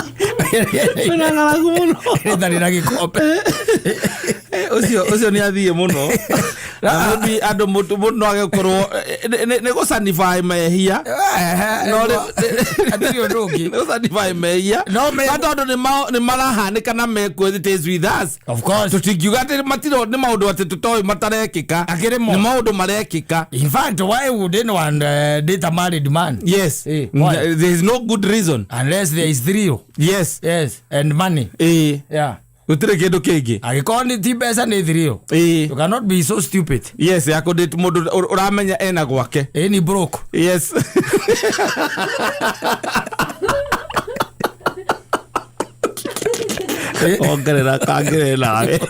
S2: Kwĩna ng'aragu mũno.
S1: Rĩtarĩ na gĩkombe.
S2: Ũcio nĩ athiĩ mũno. Na maybe andũ mũndũ no age gũkorwo, nĩ gũsanify mehia. No
S1: Hatirĩ ũndũ ũngĩ.
S2: Nĩ gũsanify mehia.
S1: No
S2: Na tondũ nĩ marahanĩka na mekuo, it is with us.
S1: Of course.
S2: Tũtingiuga atĩ matiro nĩ maũndũ atĩ tũtoĩ matarekĩka.
S1: Akĩrĩ mo.
S2: Nĩ maũndũ marekĩka.
S1: In fact, why would anyone date a married man?
S2: Yes.
S1: Why?
S2: There is no good reason.
S1: Unless there is thrill.
S2: Yes.
S1: Yes, and money. Yeah.
S2: Gũtirĩ kĩndũ kĩngĩ.
S1: Angĩkorwo nĩ ti mbeca nĩ thrill. You cannot be so stupid.
S2: Yes, ya kũ date mũndũ ũramenya ena gwake.
S1: Ni broke.
S2: Yes. Ongerera kangere nawe.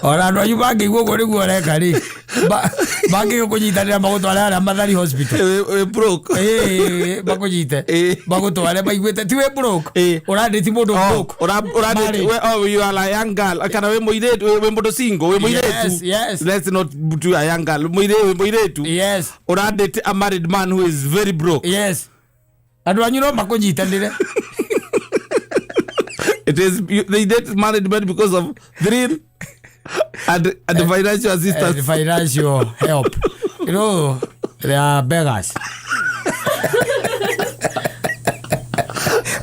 S1: Ona andũ anyu mangĩigua ũguo nĩguo ũreka rĩ, mangĩgĩkũnyitanĩra magũtware harĩa Mathari Hospital.
S2: Wĩ broke.
S1: Makũnyite. Magũtware maiguĩte ti wĩ broke. Ũrandĩti mũndũ broke.
S2: Ũrandĩti,
S1: Married.
S2: we, oh, you are a young girl. Kana wĩ mũirĩtu, wĩ mũndũ single, wĩ mũirĩtu.
S1: Yes, yes.
S2: Let's not do a young girl. Mũirĩtu, wĩ mũirĩtu.
S1: Yes.
S2: Ũrandĩti a married man who is very broke.
S1: Yes. Andũ anyu no makũnyitanĩre.
S2: It is you, they date married men because of thrill and financial assistance.
S1: And financial help. You know, they are beggars.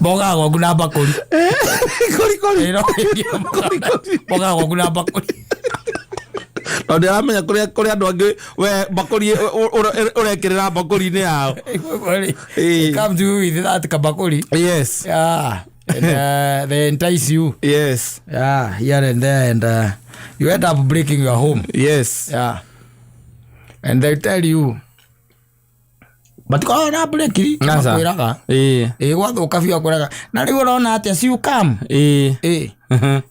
S1: Mboga gwaku na bakuri.
S2: Kori kori.
S1: You know,
S2: Kori kori.
S1: mboga gwaku na bakuri.
S2: Tondũ ndĩramenya kũrĩa andũ angĩ we bakũri ũrekĩrĩra bakũri-inĩ yao.
S1: Come to you with that kabakuri.
S2: Yes.
S1: Yeah. And they entice you. Yeah, here and there, and you end up breaking your home. Yeah, and they tell you matikoragwo na break.
S2: Aca.
S1: Makwĩraga ĩ gwathuka biũ, akwĩraga na rĩu ũrona atĩa, si you come. Ĩ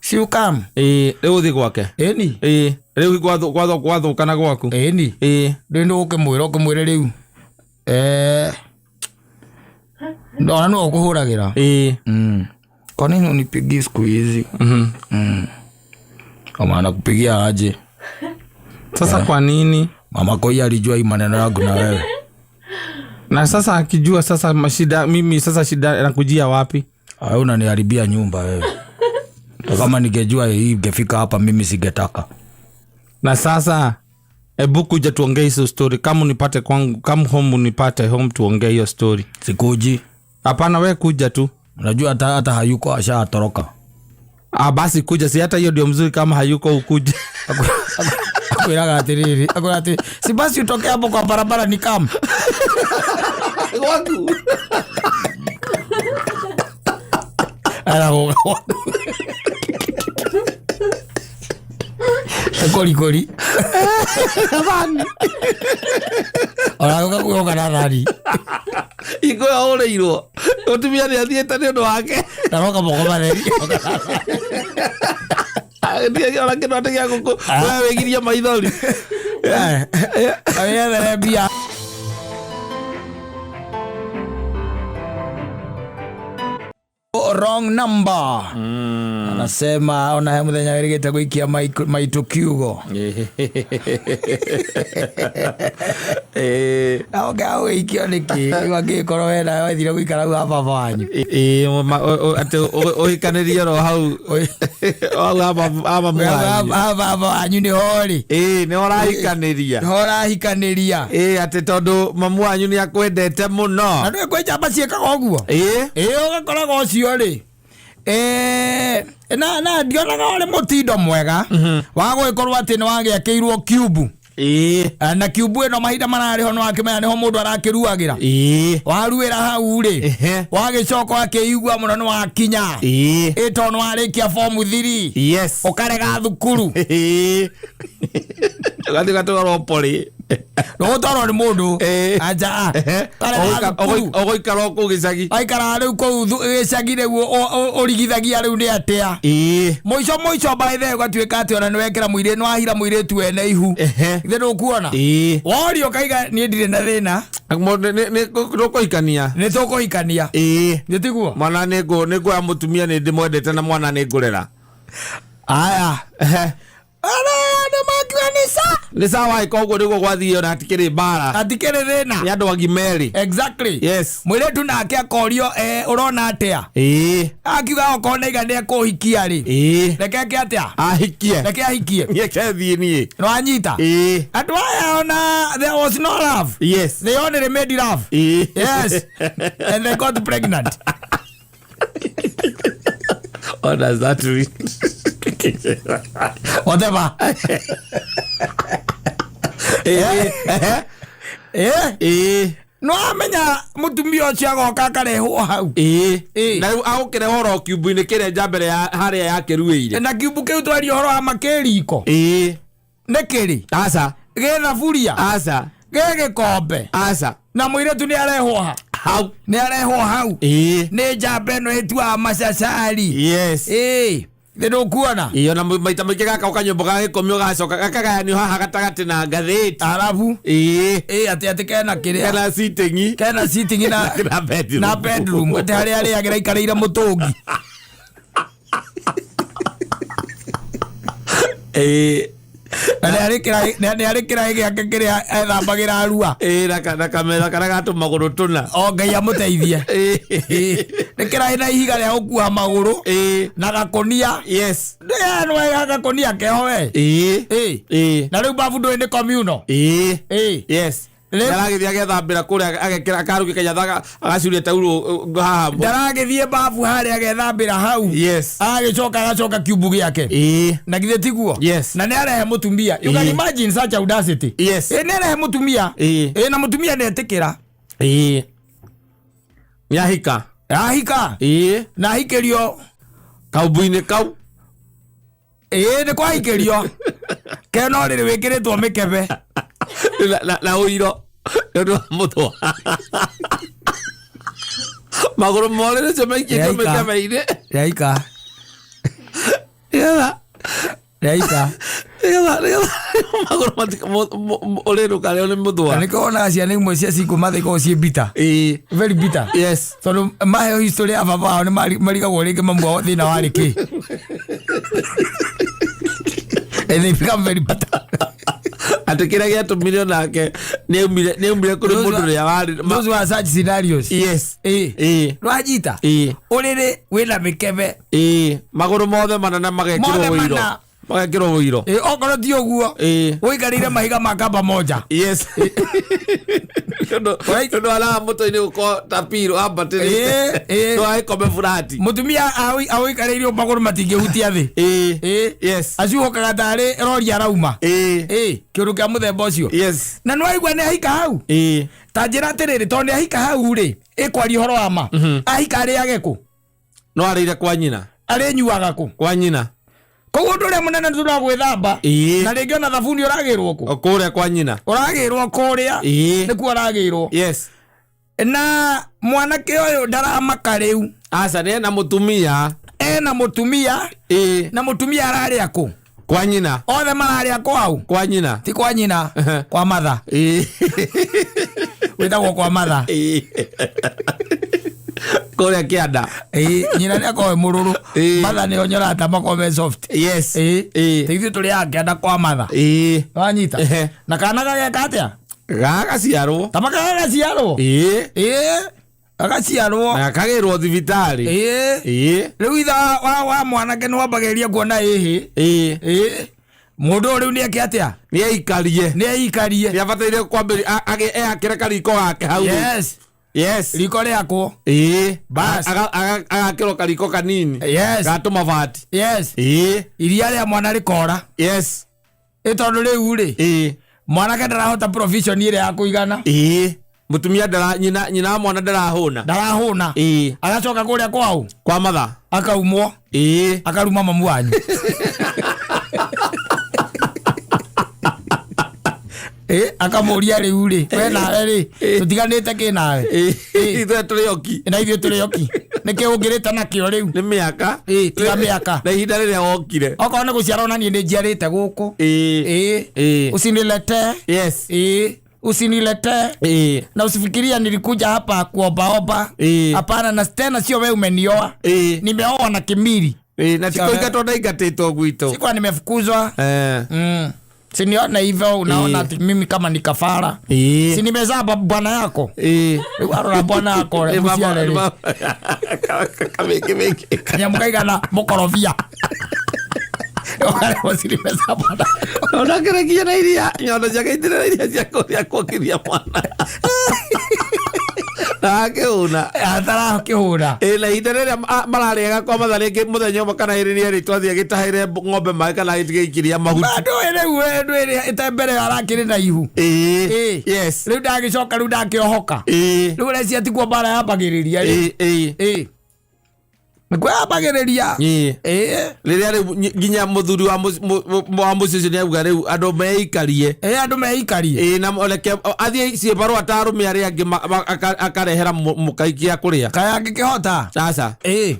S1: si you come.
S2: Ĩĩ, rĩu ũthiĩ gwake.
S1: Ĩni.
S2: Ĩĩ, rĩu gwathũkana gwaku.
S1: Ĩni. Rĩu nĩ ũkĩmwĩra, ũkĩmwĩre rĩu ona no ũkũhũragĩra. Kwa nini unipigie siku hizi? Kama anakupigia aje?
S2: Sasa kwa nini?
S1: Mama koi alijua hii maneno yangu na wewe.
S2: Na sasa akijua, sasa mashida, mimi sasa shida nakujia wapi?
S1: Ah, unaniharibia nyumba wewe. Na kama ningejua hii ingefika hapa, mimi singetaka.
S2: Na sasa hebu kuja tuongee hizo story. Kama unipate kwangu, come home, unipate home, tuongee hiyo story.
S1: Sikuji.
S2: Hapana, we kuja tu.
S1: Unajua hata hayuko, ashatoroka.
S2: Ah, basi kuja, si hata hiyo ndio mzuri, kama hayuko ukuje.
S1: Akwĩraga atĩrĩrĩ, akwĩraga atĩ si basi utoke hapo kwa barabara ni kam
S2: Gwaku.
S1: Aragũka korikori oragũka kuoka na thani.
S2: Hingo ĩyo ũrĩirwo mũtumia nĩ athiĩte nĩ ũndũ wake.
S1: Naroka moko matheri.
S2: Ona kĩndũ atĩ gĩa gũkũ we wĩgirie maithori.
S1: Wĩethere mbia. Wrong number. Anasema ona he muthenya wĩrĩgĩte gũikia maitũ kiugo. Oga ũgĩikio nĩkĩ rĩu angĩgĩkorwo we nawe wathire gũikara hau ha baba wanyu?
S2: Atĩ ũhikanĩrie oro hau hau ha mamu wanyu.
S1: Ha baba wanyu nĩho rĩ.
S2: Ĩĩ, nĩ ũrahikanĩria.
S1: Nĩho ũrahikanĩria.
S2: Ĩĩ, atĩ tondũ mamu wanyu nĩ akwendete mũno.
S1: Na ndũĩ kwĩ njamba ciĩkaga ũguo. Ĩĩ, ũgakoraga ũcio rĩ, na ndionaga ũrĩ mũtindo mwega wa gũgĩkorwo atĩ nĩ wagĩakĩirwo kiubu. Na kiubu ĩno mahinda mararĩ ho, nĩ wakĩmenya nĩho mũndũ arakĩruagĩra. Waruĩra hau rĩ, wagĩcoka wakĩigua mũno nĩ wakinya. Ĩ tondũ nĩ warĩkia form 3, ũkarega thukuru.
S2: Ũgathiĩ ũgatwarwo pori.
S1: Ndũgũtwarwo nĩ mũndũ. Anja, ũkarega thukuru.
S2: Ũgũikara o kũu gĩcagi.
S1: Waikara rĩu kũu gĩcagi rĩu ũrigithagia rĩu nĩ atĩa? Mũico mũico, by the way, ũgatuĩka atĩ ona nĩwekĩra mũirĩtu, nĩwahira mũirĩtu wene ihu. Ithe ndũkuona worio ũkaiga niĩ ndirĩ na thĩna.
S2: Nũkũhikania.
S1: Nĩ tũkũhikania. Nĩ tiguo?
S2: Mwana nĩ nguoya mũtumia, nĩ ndĩmwendete, na mwana nĩ ngũrera.
S1: Aya, ara nĩ makiuga nĩ sa
S2: Nĩ sawa, ĩka ũguo nĩguo gwathiĩ, ona hatikĩrĩ mbara.
S1: Hatikĩrĩ thĩna.
S2: Nĩ andũ agima erĩ.
S1: Mũirĩtu nake akorio, ũrona atĩa? Akiuga okorwo nĩ aiga nĩ ekũhikia rĩ, reke eke atĩa?
S2: Ahikie.
S1: Reke ahikie.
S2: Reke thiĩ niĩ.
S1: Nĩwanyita? Andũ aya ona there was no love. They only made love. Yes, and they got pregnant.
S2: What does that mean?
S1: Whatever. No amenya mutumia ũcio agoka akarehwo hau.
S2: Na rĩu agũkĩrehe oro kiumbu-inĩ kĩrĩa nja mbere ya harĩa yakĩruĩire.
S1: Na kiumbu kĩu twaria ũhoro wa makĩriko nĩ kĩrĩ
S2: Aca.
S1: gĩ thaburia,
S2: Aca.
S1: gĩ gĩkombe.
S2: Aca.
S1: Na mũirĩtu nĩ arehwo ha
S2: Hau.
S1: Nĩ arehwo hau. Nĩ njamba ĩno ĩtuaga macacari. Thĩ ndũkuona.
S2: Ĩĩ, ona maita maingĩ gaka kanyũmba ga gĩkomi, ũgacoka gakagayanio haha gatagatĩ na ngathĩti.
S1: Arabu atĩ kena kĩrĩa
S2: Kana sitting.
S1: Kena sitting na
S2: na bedroom.
S1: Na bedroom, atĩ harĩa arĩagĩra aikarĩire mũtũngi. Na nĩ arĩ kĩraĩ gĩake kĩrĩa ethambagĩra arua.
S2: Ĩĩ, na kametha karĩa ga tũmagũrũ tũna.
S1: O Ngai amũteithie. Nĩ kĩraĩ na ihiga rĩa gũkua magũrũ na gakũnia. Nĩwega gakũnia keho we. Na rĩu babu ndũĩ nĩ communal.
S2: Ndaragĩthiĩ agethambĩra kũrĩa, agekĩra akaruge kanyatha, agacuria taurũ haha.
S1: Ndaragĩthiĩ babu harĩa agethambĩra hau. Agagĩcoka agacoka kiumbu gĩake. Na githĩ tiguo?
S2: Yes.
S1: Na nĩ arehe mũtumia. You can imagine such audacity. Ĩ nĩ arehe mũtumia. Ĩ na mũtumia nĩ etĩkĩra.
S2: Nĩahika.
S1: Ahika.
S2: Ĩĩ.
S1: Na ahikĩrio.
S2: Kaumbu-inĩ kau.
S1: Ĩĩ, nĩ kwahikĩrio kena ũrĩrĩ wĩkĩrĩtwo mĩkebe.
S2: Na ũiro nĩ ũndũ wa mũthwa, magũrũ morĩrĩ ũcio maikĩtio
S1: Yaika.
S2: mĩkebe-inĩ.
S1: Yaika.
S2: Nĩgetha
S1: Yaika.
S2: nĩgetha magũrũ ũrĩrĩ ũkarĩo nĩ mũthwa.
S1: Na nĩkĩo wonaga ciana imwe cia cingũ matha ikoragwo ciĩ bitter.
S2: Ĩĩ.
S1: Very bitter.
S2: Yes.
S1: Tondũ maheo history ya baba wao nĩ marigagwo rĩngĩ mamu wao thĩna warĩ kĩ, and they become very bitter.
S2: Atĩ kĩrĩa gĩatũmire onake nĩaumire kũrĩ mũndũ ũrĩa warĩ
S1: Those were such scenarios.
S2: Yes.
S1: Ĩĩ.
S2: Ĩĩ.
S1: Rwanyita.
S2: Ĩĩ.
S1: Ũrĩrĩ wĩna mĩkebe.
S2: Ĩĩ, magũrũ mothe manene magekĩrwo
S1: Mothe
S2: ũiro.
S1: mana.
S2: Magekĩrwo ũiro.
S1: Ĩĩ, okorwo ti ũguo, ũikarĩire mahiga ma kamba moja.
S2: Yes, tondũ araga mũtwe-inĩ gũkorwo ta piro ambatĩrĩte.
S1: Ĩĩ, ĩĩ.
S2: Ndũgagĩkome burati.
S1: Mũtumia awĩikarĩire magũrũ matingĩhutia thĩ.
S2: Ĩĩ.
S1: Ĩĩ. Acuhũkaga tarĩ rori arauma.
S2: Ĩĩ.
S1: Ĩĩ, kĩũndũ kĩa mũthemba ũcio. Na nĩwaigua nĩ ahika hau. Ta njĩra atĩrĩrĩ, tondũ nĩ ahika hau rĩ, ĩkwaria ũhoro wa ma, ahika arĩage kũ?
S2: No arĩire kwa nyina.
S1: Arĩnyuaga kũ?
S2: Kwa nyina.
S1: Koguo ũndũ ũrĩa mũnene nĩ tondũ wa gwĩthamba. Na rĩngĩ ona thabuni ũragĩrwo kũ?
S2: O kũrĩa kwa nyina.
S1: Ũragĩrwo kũrĩa. Nĩkuo aragĩrwo. Na mwanake ũyũ ndaramaka rĩu.
S2: Aca, nĩ ena mũtumia.
S1: Ena mũtumia. Na mũtumia ararĩa kũ?
S2: Kwa nyina.
S1: Othe mararĩa kwau.
S2: Kwa nyina.
S1: Ti kwa nyina, kwa matha. Wĩtagwo kwa matha.
S2: Kũrĩa kĩanda.
S1: Ĩĩ, nyina nĩ akorwo e mũrũrũ. Matha nĩo nyorata makorwo me soft. Ĩĩ. Ithuĩ tũrĩaga kĩanda kwa matha. Wanyita? Na kana gageka atĩa?
S2: Gagaciarwo.
S1: Tamaka gagaciarwo. Ĩĩ, gagaciarwo.
S2: Na gakagĩrwo thibitarĩ.
S1: Ĩĩ. Rĩu ithe wa mwanake nĩ wambagĩrĩria kuona ĩhĩ. Ĩĩ, mũndũ ũyũ rĩu nĩ eke atĩa?
S2: Nĩ aikarie.
S1: Nĩ aikarie.
S2: Nĩ abataire kwambĩrĩria eyakĩre kariko gake hau rĩu.
S1: Yes.
S2: Yes.
S1: Riko rĩakwo. Bas.
S2: Agakĩrwo kariko kanini.
S1: Yes.
S2: Ga tũmabati.
S1: Yes. Iria rĩa mwana rĩkora.
S2: Yes.
S1: Ĩ tondũ rĩu rĩ, mwanake ndarahota provision ĩrĩa ya kũigana.
S2: Ĩĩ, mũtumia ndara nyina wa mwana ndarahũna.
S1: Ndarahũna. Agacoka kũrĩa kwao.
S2: Kwa matha.
S1: Akaumwo. Akaruma mamu wanyu. Ĩ, akamũria rĩu rĩ, we nawe rĩ, tũtiganĩte kĩ nawe?
S2: Ithuĩ tũrĩ oki.
S1: Na ithuĩ tũrĩ oki, nĩkĩ ũngĩrĩte nakĩo rĩu?
S2: Nĩ mĩaka.
S1: Ĩ, tiga mĩaka.
S2: Na ihinda rĩrĩa wokire.
S1: Okorwo nĩ gũciara, ona niĩ nĩ njiarĩte gũkũ. Ĩ. Usinilete. Ĩ, usinilete. Na usifikiria nilikuja hapa kuombaomba. Hapana, na tena sio wewe umenioa. Nimeoa na kimili.
S2: Ĩĩ, na tikũingatwo ndaingatĩtwo gwitũ.
S1: Sikuwa nimefukuzwa. Siniona hivyo unaona ati mimi kama ni kafara. Si nimezaa bwana yako. Rĩu arora bwana yako
S2: Nĩ
S1: mũciare
S2: nĩ
S1: rĩ.
S2: Kamĩkĩ mĩkĩ.
S1: Kanyamũ kaigana mũkorobia. Ũkarehwo si nimezaa bwana yako.
S2: Onakerekia na iria nyondo ciake itirĩ na iria cia kũrĩa kuongithia mwana na akĩhũna.
S1: Atarakĩhũna.
S2: Ĩ, na ihinda rĩrĩa mararĩaga kwa matha, rĩngĩ mũthenya ũmwe kana ĩrĩ nĩ erĩ twathiĩ agĩtahĩre ng'ombe maĩ kana agĩikiria mahuti.
S1: Ndũĩ rĩu we, ndũĩ ĩte mbere ĩyo arakĩrĩ na ihu.
S2: Ĩĩ. Yes.
S1: Rĩu ndagĩcoka, rĩu ndakĩohoka. Rĩu ũrecia tikuo mbara yambagĩrĩria rĩ.
S2: Ĩĩ.
S1: Ĩĩ, nĩkuo yambagĩrĩria.
S2: Ĩĩ. Rĩrĩa rĩu nginya mũthuri wa mũciĩ ũcio nĩauga rĩu andũ meikarie.
S1: Ĩĩ, andũ meikarie.
S2: Ĩĩ, na reke athiĩ ciĩbarũa ta arũme arĩa angĩ akarehera mũkaikia kũrĩa.
S1: Kaĩ angĩkĩhota?
S2: Aca.
S1: Ĩĩ,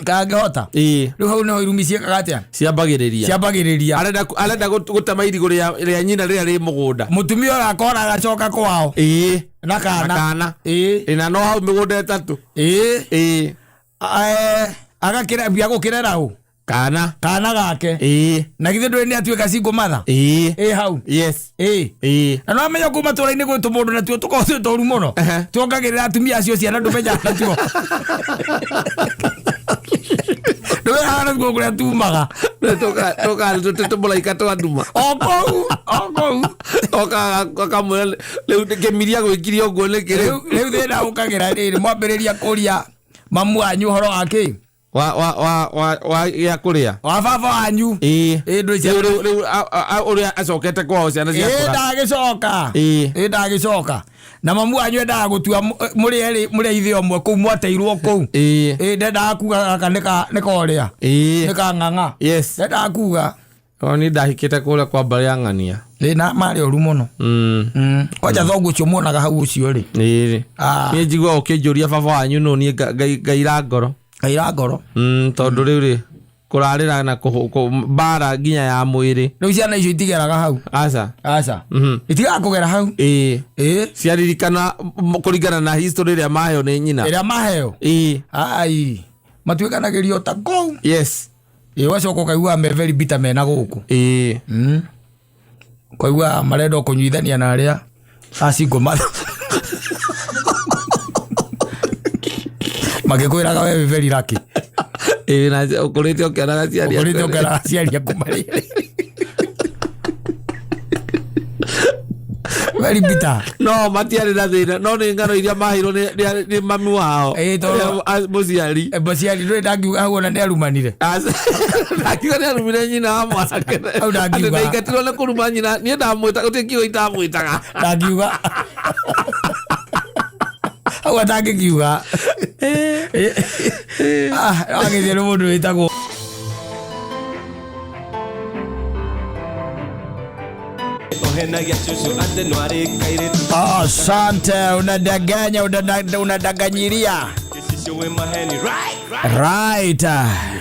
S1: kaĩ angĩhota?
S2: Ĩĩ.
S1: Rĩu hau nĩho irumi ciĩkaga atĩa?
S2: Ciambagĩrĩria.
S1: Ciambagĩrĩria.
S2: Arenda gũtema irigũ rĩa nyina rĩrĩa rĩ mũgũnda.
S1: Mũtumia ũyũ akora agacoka kwao. Na kana.
S2: Na kana.
S1: Ĩĩ.
S2: Ĩĩ, na no hau mĩgũnda ĩtatũ.
S1: Ĩĩ.
S2: Ĩĩ.
S1: Agakĩra mbia gũkĩrera ũ?
S2: Kana.
S1: Kana gake. Na githĩ ndũĩ nĩ atuĩka single mother?
S2: Ĩĩ.
S1: Ĩ hau.
S2: Yes.
S1: Ĩĩ.
S2: Ĩĩ.
S1: Na nĩwamenya kũu matũra-inĩ gwĩ tũmũndũ natuo tũkoragwo twĩ tũru mũno. Tuongagĩrĩra atumia acio ciana, ndũmenyaga natuo, ndũmenyaga natuo kũrĩa tumaga.
S2: Tũmũraika twa nduma.
S1: O kũu, o kũu.
S2: Akamwĩra rĩu kĩmiria gwĩkire ũguo nĩkĩ rĩu?
S1: Rĩu thĩna ũkagĩra rĩrĩ, mwambĩrĩria kũria mamu wanyu ũhoro wa kĩ?
S2: Wa gĩa kũrĩa.
S1: Wa baba wanyu.
S2: Ĩĩ.
S1: Ĩ, ndũ
S2: Rĩu rĩu ũrĩa acokete kwao ciana
S1: Ĩ,
S2: ciakũra.
S1: ndagĩcoka.
S2: Ĩĩ.
S1: Ĩ, ndagĩcoka. Na mamu wanyu endaga gũtua mũrĩ erĩ mũrĩ a ithe ũmwe kũu mwateirwo kũu. Ĩ ndendaga kuga gaka nĩ korĩa. Nĩ kang'ang'a.
S2: Yes.
S1: Ndendaga kuga.
S2: O ni ndahikĩte kũrĩa kwa mbarĩ ya ng'ania.
S1: Ĩ na marĩ oru mũno. Kwanja thoguo ũcio muonaga hau ũcio rĩ.
S2: Ĩĩ.
S1: Ah.
S2: Niĩ njiguaga ũkĩnjũria baba wanyu nũ niĩ ngaira ngoro.
S1: Ngaira ngoro.
S2: Tondũ rĩu rĩ kũrarĩra na mbara nginya ya mwĩrĩ.
S1: Rĩu ciana icio itigeraga hau.
S2: Aca.
S1: Aca. Itigaga kũgera hau.
S2: Ĩĩ.
S1: Ĩĩ.
S2: Ciaririkana kũringana na history ĩrĩa maheo nĩ nyina.
S1: Ĩrĩa maheo.
S2: Ĩĩ.
S1: Ai. Matuĩkanagĩrio ta kũu.
S2: Yes.
S1: Ĩĩ ũgacoka ũkaigua me very bitter mena gũkũ.
S2: Ĩĩ.
S1: Ũkaigua marenda o kũnyuithania na arĩa a single mother. Magĩkwĩraga we wĩ very lucky.
S2: Ĩĩ na ũkũrĩte ũkĩonaga aciari aku.
S1: Ũkũrĩte ũkĩonaga aciari aku marĩ erĩ. Very bitter.
S2: No matiarĩ na thĩna no nĩ ng'ano iria maheirwo nĩ mami wao.
S1: Ĩĩ, tondũ-
S2: Ũrĩa mũciari.
S1: Mũciari ndũrĩ ndangiuga hau ona nĩ arumanire.
S2: Ndakiuga nĩ arumire nyina wa mwanake.
S1: Hau ndangiuga.
S2: Atĩ ndaingatirwo nĩ kũruma nyina niĩ ndamwĩta gũtirĩ kiugo itamwĩtaga.
S1: Ndangiuga. Hau atangĩkiuga. Ah, wagĩthiĩ nĩ mũndũ wĩtagwo
S3: Ohenagia cucu atĩ nwarĩ kairĩtu.
S1: Asante, unadanganya, unadanganyiria.
S3: Gĩcicio wĩ maheni right.
S1: Right.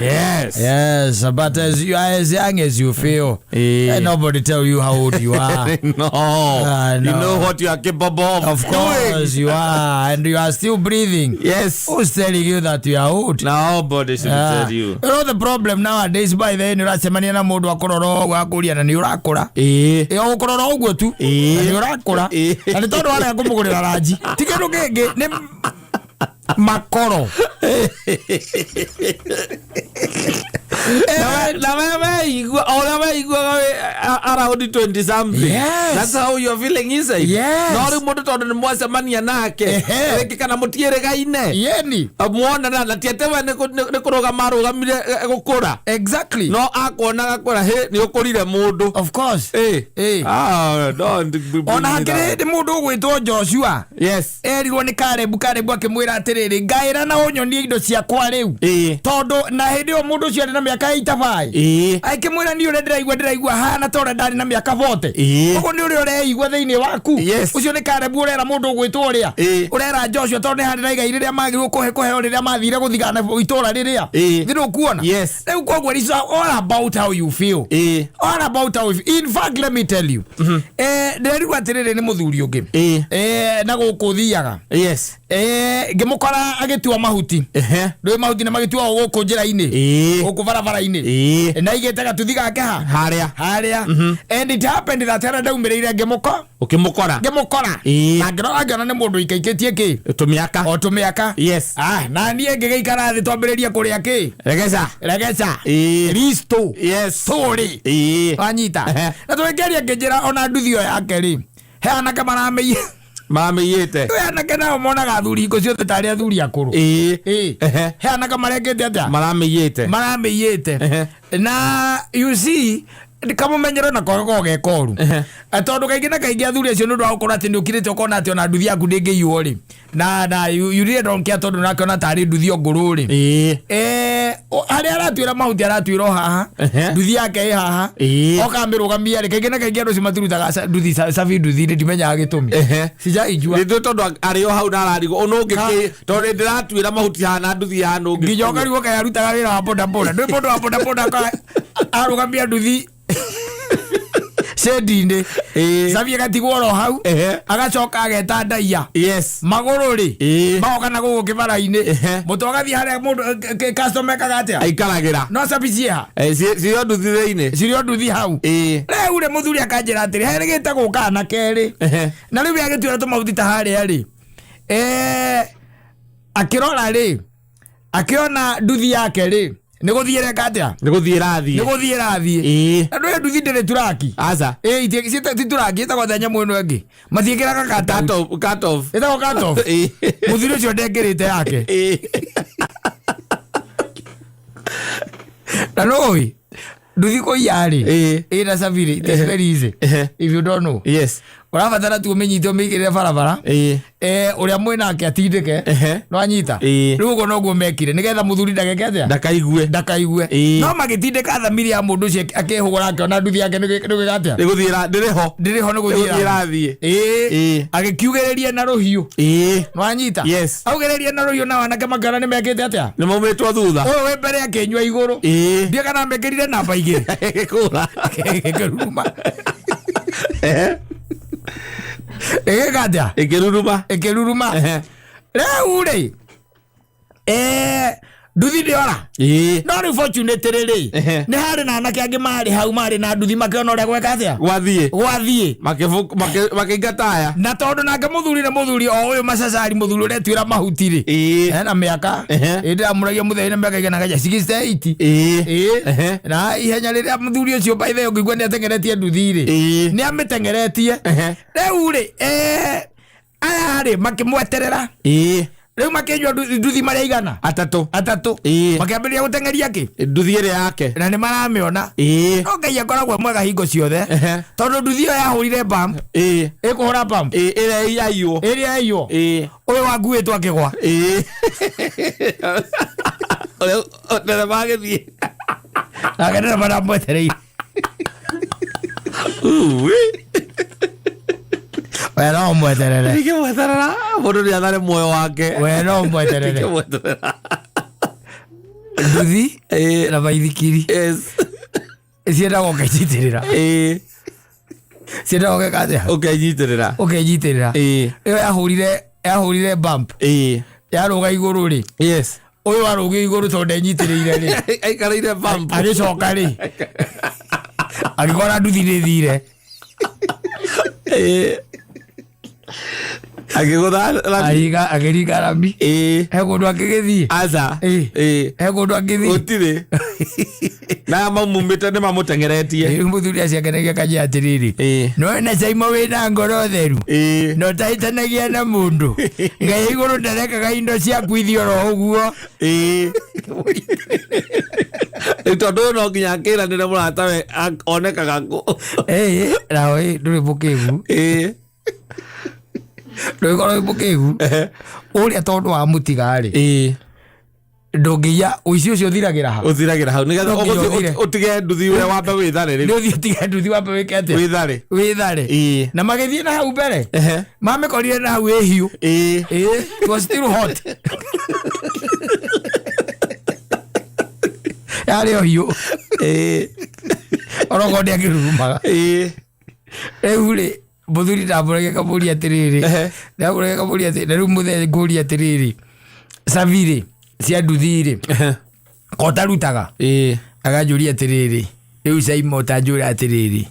S2: Yes.
S1: Yes, but as you are as young as you feel, ain't nobody tell you how old you are.
S2: No.
S1: No.
S2: You know what you are capable of.
S1: Of course you are, and you are still breathing.
S2: Yes.
S1: Who's telling you that you are old?
S2: Nobody should tell you.
S1: You know the problem nowadays by the nĩ ũracemania na mũndũ akũrora ũguo akũria na nĩ ũrakũra.
S2: Ĩĩ.
S1: Ĩ o gũkũrora ũguo tu.
S2: Ĩĩ.
S1: Na nĩ ũrakũra.
S2: Ĩĩ.
S1: Na nĩ tondũ warega kũmũgũrĩra ranji. Ti kĩndũ kĩngĩ nĩ makoro.
S2: Na we weigua o ũrĩa weiguaga wĩ around 20 something.
S1: Yes.
S2: That's how you're feeling inside.
S1: Yes.
S2: No rĩu mũndũ tondũ nĩ mwacemania nake
S1: Ehe.
S2: rĩngĩ kana mũtiĩrĩgaine
S1: Yeni.
S2: mwonana na ti atĩ we nĩ kũrũgama arũgamire gũkũra.
S1: Exactly.
S2: No akuona agakwĩra hĩ nĩ ũkũrire mũndũ.
S1: Of course.
S2: Ĩ.
S1: Ĩ.
S2: Ah, don't bring
S1: Ona
S2: me
S1: hakĩrĩ
S2: down.
S1: hĩndĩ mũndũ ũgwĩtwo Joshua.
S2: Yes.
S1: Erirwo nĩ Karebu, Karebu akĩmwĩra atĩrĩrĩ, ngaĩra na ũnyonie indo ciakwa rĩu.
S2: Ĩ.
S1: Tondũ na hĩndĩ ĩyo mũndũ ũcio arĩ na mĩaka 85.
S2: Ĩ.
S1: Akĩmwĩra niĩ ũrĩa ndĩraigua hana ta ũrĩa ndarĩ na mĩaka 40.
S2: Ĩ.
S1: Ũguo nĩ ũrĩa ũreigua thĩinĩ waku.
S2: Yes.
S1: Ũcio nĩ Karebu ũrera mũndũ ũgwĩtwo ũrĩa.
S2: Ĩ.
S1: Ũrera Joshua tondũ nĩ harĩ na igai rĩrĩa magĩrĩirwo kũheo rĩrĩa mathire gũthigana itũra rĩrĩa.
S2: Ĩ.
S1: Thĩ ndũkuona?
S2: Yes.
S1: Rĩu koguo it's all about how you feel.
S2: Ĩ.
S1: All about how you feel. In fact, let me tell you. Ndĩrerirwo atĩrĩrĩ nĩ mũthuri ũngĩ.
S2: Ĩ.
S1: Na gũkũ thiaga.
S2: Yes.
S1: Ngĩmũkora agĩtua mahuti.
S2: Ehe.
S1: Ndũĩ mahuti nĩ magĩtuagwo gũkũ njĩra-inĩ.
S2: Ĩ.
S1: Gũkũ barabara-inĩ.
S2: Ĩ.
S1: Na aigĩte gatuthi gake ha?
S2: Harĩa.
S1: Harĩa. And it happened that harĩa ndaumĩrĩire ngĩmũkora.
S2: Ũkĩmũkora.
S1: Ngĩmũkora.
S2: Ĩ.
S1: Na ngĩrora ngĩona nĩ mũndũ ũikaikĩtie kĩ?
S2: Tũmĩaka.
S1: O tũmĩaka.
S2: Yes.
S1: Ah, na niĩ ngĩgĩikara thĩ twambĩrĩrie kũrĩa kĩ?
S2: Regeca.
S1: Regeca.
S2: Ĩ.
S1: Risto.
S2: Yes.
S1: Tũrĩ.
S2: Ĩ.
S1: Wanyita.
S2: Ehe.
S1: Na tũgĩkĩaria ngĩnjĩra ona nduthi ĩyo yake rĩ. He anake maramĩiya.
S2: Maramĩiyĩte.
S1: Kwĩ anake nao monaga athuri hingo ciothe tarĩ athuri akũrũ.
S2: Ĩ.
S1: Ĩ.
S2: Ehe.
S1: He anake marekĩte atĩa?
S2: Maramĩiyĩte.
S1: Maramĩiyĩte.
S2: Ehe.
S1: Na you see kamũmenyero nako gakoragwo ge koru.
S2: Ehe.
S1: Tondũ kaingĩ na kaingĩ athuri acio nĩ ũndũ wa gũkorwo atĩ nĩ ũkirĩte ũkona atĩ ona nduthi yaku ndĩngĩiywo rĩ. Na you really don't care tondũ ũrakĩona tarĩ nduthi o ngũrũ rĩ.
S2: Ĩ.
S1: Harĩa aratuĩra mahuti aratuĩra o haha.
S2: Ehe.
S1: Nduthi yake ĩ haha.
S2: Ĩ.
S1: Oka amĩrũgamia rĩ, kaingĩ na kaingĩ andũ acio matirutaga nduthi cabi nduthi-inĩ ndimenyaga gĩtũmi.
S2: Ehe.
S1: Sijaijua.
S2: Nĩ tondũ arĩ o hau na ararigwo ũnũ ũngĩ kĩ tondũ ndĩratuĩra mahuti haha na nduthi haha nũ ũngĩ
S1: Nginya ũkarigwo kaĩ arutaga wĩra wa bodaboda. Ndũĩ mũndũ wa bodaboda arũgamia nduthi cedi-inĩ.
S2: Ĩ.
S1: Cabi ĩgatigwo oro hau.
S2: Ehe.
S1: Agacoka ageta ndaiya.
S2: Yes.
S1: Magũrũ rĩ.
S2: Ĩ.
S1: Magoka na gũkũ kĩbara-inĩ.
S2: Ehe.
S1: Mũtwe ũgathiĩ harĩa mũndũ customer ekaga atĩa?
S2: Aikaragĩra.
S1: No cabi ciĩha?
S2: Cirĩ o nduthi thĩinĩ.
S1: Cirĩ o nduthi hau.
S2: Ĩ.
S1: Rĩu rĩ mũthuri akanjĩra atĩrĩ, herĩgĩte gũka anake rĩ.
S2: Ehe.
S1: Na rĩu agĩtuĩra tũmahuti ta harĩa rĩ. Akĩrora rĩ, akĩona nduthi yake rĩ, nĩ gũthiĩ ĩreka atĩa?
S2: Nĩ gũthiĩ ĩrathiĩ.
S1: Nĩ gũthiĩ ĩrathiĩ.
S2: Ĩ.
S1: Na ndũĩ nduthi ndĩrĩ turaki.
S2: Aca.
S1: Ĩ, ti turaki, ĩtagwo atĩa nyamũ ĩno ĩngĩ? Matiĩkĩraga cut out.
S2: Cut off, cut off.
S1: Ĩtagwo cut off.
S2: Ĩ.
S1: Mũthuri ũcio ndekĩrĩte yake.
S2: Ĩ.
S1: Na nũĩ, nduthi kũiya rĩ,
S2: Ĩ.
S1: ĩna cabi rĩ, it is very easy.
S2: Ehe.
S1: If you don't know.
S2: Yes.
S1: Ũrabatara tu ũmĩnyite ũmĩigĩrĩre barabara.
S2: Ĩĩ.
S1: Ũrĩa mwĩnake atindĩke.
S2: Ehe.
S1: Nĩwanyita?
S2: Ĩĩ.
S1: Rĩu ũguo noguo mekire nĩgetha mũthuri ndageke atĩa?
S2: Ndakaigue.
S1: Ndakaigue.
S2: Ĩĩ.
S1: No magĩtindĩka thamiri ya mũndũ ũcio akĩhũgũra akĩona nduthi yake nĩgwĩka atĩa?
S2: Nĩgũthiĩ ndĩrĩ ho.
S1: Ndĩrĩ ho, nĩgũthiĩ
S2: Nĩgũthiĩ ĩrathiĩ.
S1: Ĩĩ.
S2: Ĩĩ.
S1: Agĩkiugĩrĩria na rũhiũ.
S2: Ĩĩ.
S1: Nĩwanyita?
S2: Yes.
S1: Augĩrĩria na rũhiũ, na anake makĩona nĩ mekĩte atĩa?
S2: Nĩ maumĩtwo thutha.
S1: Ũyũ wĩ mbere akĩnyua igũrũ.
S2: Ĩĩ.
S1: Ndiĩ kana mekĩrire namba igĩrĩ.
S2: Ĩgĩkũra.
S1: Ĩkĩruruma.
S2: Ehe.
S1: Ĩgĩka atĩa?
S2: Ĩkĩruruma.
S1: Ĩkĩruruma.
S2: Ehe.
S1: Rĩu rĩ, nduthi ndĩora.
S2: Ĩĩ.
S1: No rĩu fortunately rĩ,
S2: Ehe.
S1: nĩ harĩ na anake angĩ marĩ hau marĩ na nduthi, makĩona ũrĩa gweka atĩa?
S2: Gwathiĩ.
S1: Gwathiĩ.
S2: Makĩingata aya.
S1: Na tondũ nake mũthuri nĩ mũthuri o ũyũ macacari, mũthuri ũretuĩra mahuti rĩ,
S2: Ĩĩ.
S1: ena mĩaka
S2: Ehe.
S1: ĩ ndĩramũragia mũthenya na mĩaka igana kaja 68.
S2: Ĩĩ.
S1: Ĩĩ.
S2: Ehe.
S1: Na ihenya rĩrĩa mũthuri ũcio by the way ũngĩigua nĩ atengeretie nduthi rĩ,
S2: Ĩĩ.
S1: nĩ amĩtengeretie.
S2: Ehe.
S1: Rĩu rĩ, aya rĩ makĩmweterera.
S2: Ĩĩ.
S1: Rĩu makĩnyua nduthi marĩa igana?
S2: Atatũ.
S1: Atatũ.
S2: Ĩĩ.
S1: Makĩambĩrĩria gũteng'eria kĩ?
S2: Nduthi ĩrĩa yake.
S1: Na nĩ maramĩona.
S2: Ĩĩ.
S1: No Ngai akoragwo e mwega hingo ciothe,
S2: Ehe.
S1: tondũ nduthi ĩyo yahũrire bump,
S2: Ĩĩ.
S1: ĩkũhũra bump,
S2: Ĩĩ, ĩrĩa yaiywo.
S1: Ĩrĩa yaiywo.
S2: Ĩĩ.
S1: Ũyũ wakuĩtwo akĩgwa.
S2: Ĩĩ. Ũrĩa ndereba agĩthiĩ.
S1: Nake ndereba ndamwetereire.
S2: Uwe.
S1: We no ũmweterere.
S2: Ndingĩmweterera, mũndũ nĩ athare muoyo wake.
S1: We no ũmweterere.
S2: Ndingĩmweterera.
S1: Nduthi
S2: Ĩĩ.
S1: na baithikiri
S2: Yes.
S1: ciendaga ũkenyitĩrĩra.
S2: Ĩĩ.
S1: Ciendaga ũgeka atĩa?
S2: Ũkenyitĩrĩra.
S1: Ũkenyitĩrĩra.
S2: Ĩĩ.
S1: Ĩyo yahũrire bump,
S2: Ĩĩ.
S1: yarũga igũrũ rĩ,
S2: Yes.
S1: ũyũ warũgire igũrũ tondũ ndenyitĩrĩire rĩ,
S2: Aikarĩire bump.
S1: agĩcoka rĩ, agĩkora nduthi nĩ thire.
S2: Ĩĩ. Agĩgũtha rami.
S1: Akĩringa rami.
S2: Ĩĩ.
S1: He kũndũ angĩgĩthiĩ?
S2: Aca.
S1: Ĩĩ.
S2: Ĩĩ.
S1: He kũndũ angĩthiĩ?
S2: Gũtirĩ. Na maumumĩte nĩ mamũteng'eretie.
S1: Rĩu mũthuri aciakenagia kanjia atĩrĩrĩ,
S2: Ĩĩ.
S1: no na caimo wĩna ngoro theru,
S2: Ĩĩ.
S1: na ũtahĩtanagia na mũndũ, Ngai igũrũ ndarekaga indo ciaku ithiĩ oro ũguo.
S2: Ĩĩ. Rĩu tondũ ũyũ no nginya akĩranĩre mũratawe onekaga kũ.
S1: Ĩĩ, nawe ndũrĩ mũkĩgu.
S2: Ĩĩ.
S1: Ndũgĩkorwo wĩ mũkĩgu ũrĩa, tondũ wa mũtiga rĩ,
S2: Ĩĩ.
S1: ndũngĩiya ũici ũcio ũthiragĩra ha?
S2: Ũthiragĩra hau nĩgetha
S1: No nginya
S2: ũgũthiĩ
S1: ũthire.
S2: ũtige nduthi ũrĩa wambe wĩthare
S1: Nĩ
S2: rĩu.
S1: ũthiĩ ũtige nduthi wambe wĩke atĩa?
S2: Wĩthare.
S1: Wĩthare.
S2: Ĩĩ.
S1: Na magĩthiĩ na hau mbere,
S2: Ehe.
S1: mamĩkorire na hau ĩ hiũ.
S2: Ĩĩ.
S1: Ĩĩ, it was still hot, yarĩ o hiũ.
S2: Ĩĩ.
S1: Orokorwo ndĩakĩrurumaga.
S2: Ĩĩ.
S1: Rĩu rĩ, mũthuri ndamũrege kamũria atĩrĩrĩ,
S2: Ehe.
S1: ndamũrege kamũria atĩrĩ, na rĩu mũthee ngũria atĩrĩrĩ, cabi rĩ cia nduthi rĩ,
S2: Ehe.
S1: ko tarutaga?
S2: Ĩĩ.
S1: Akanjũria atĩrĩrĩ, rĩu caima ũtanjũra atĩrĩrĩ,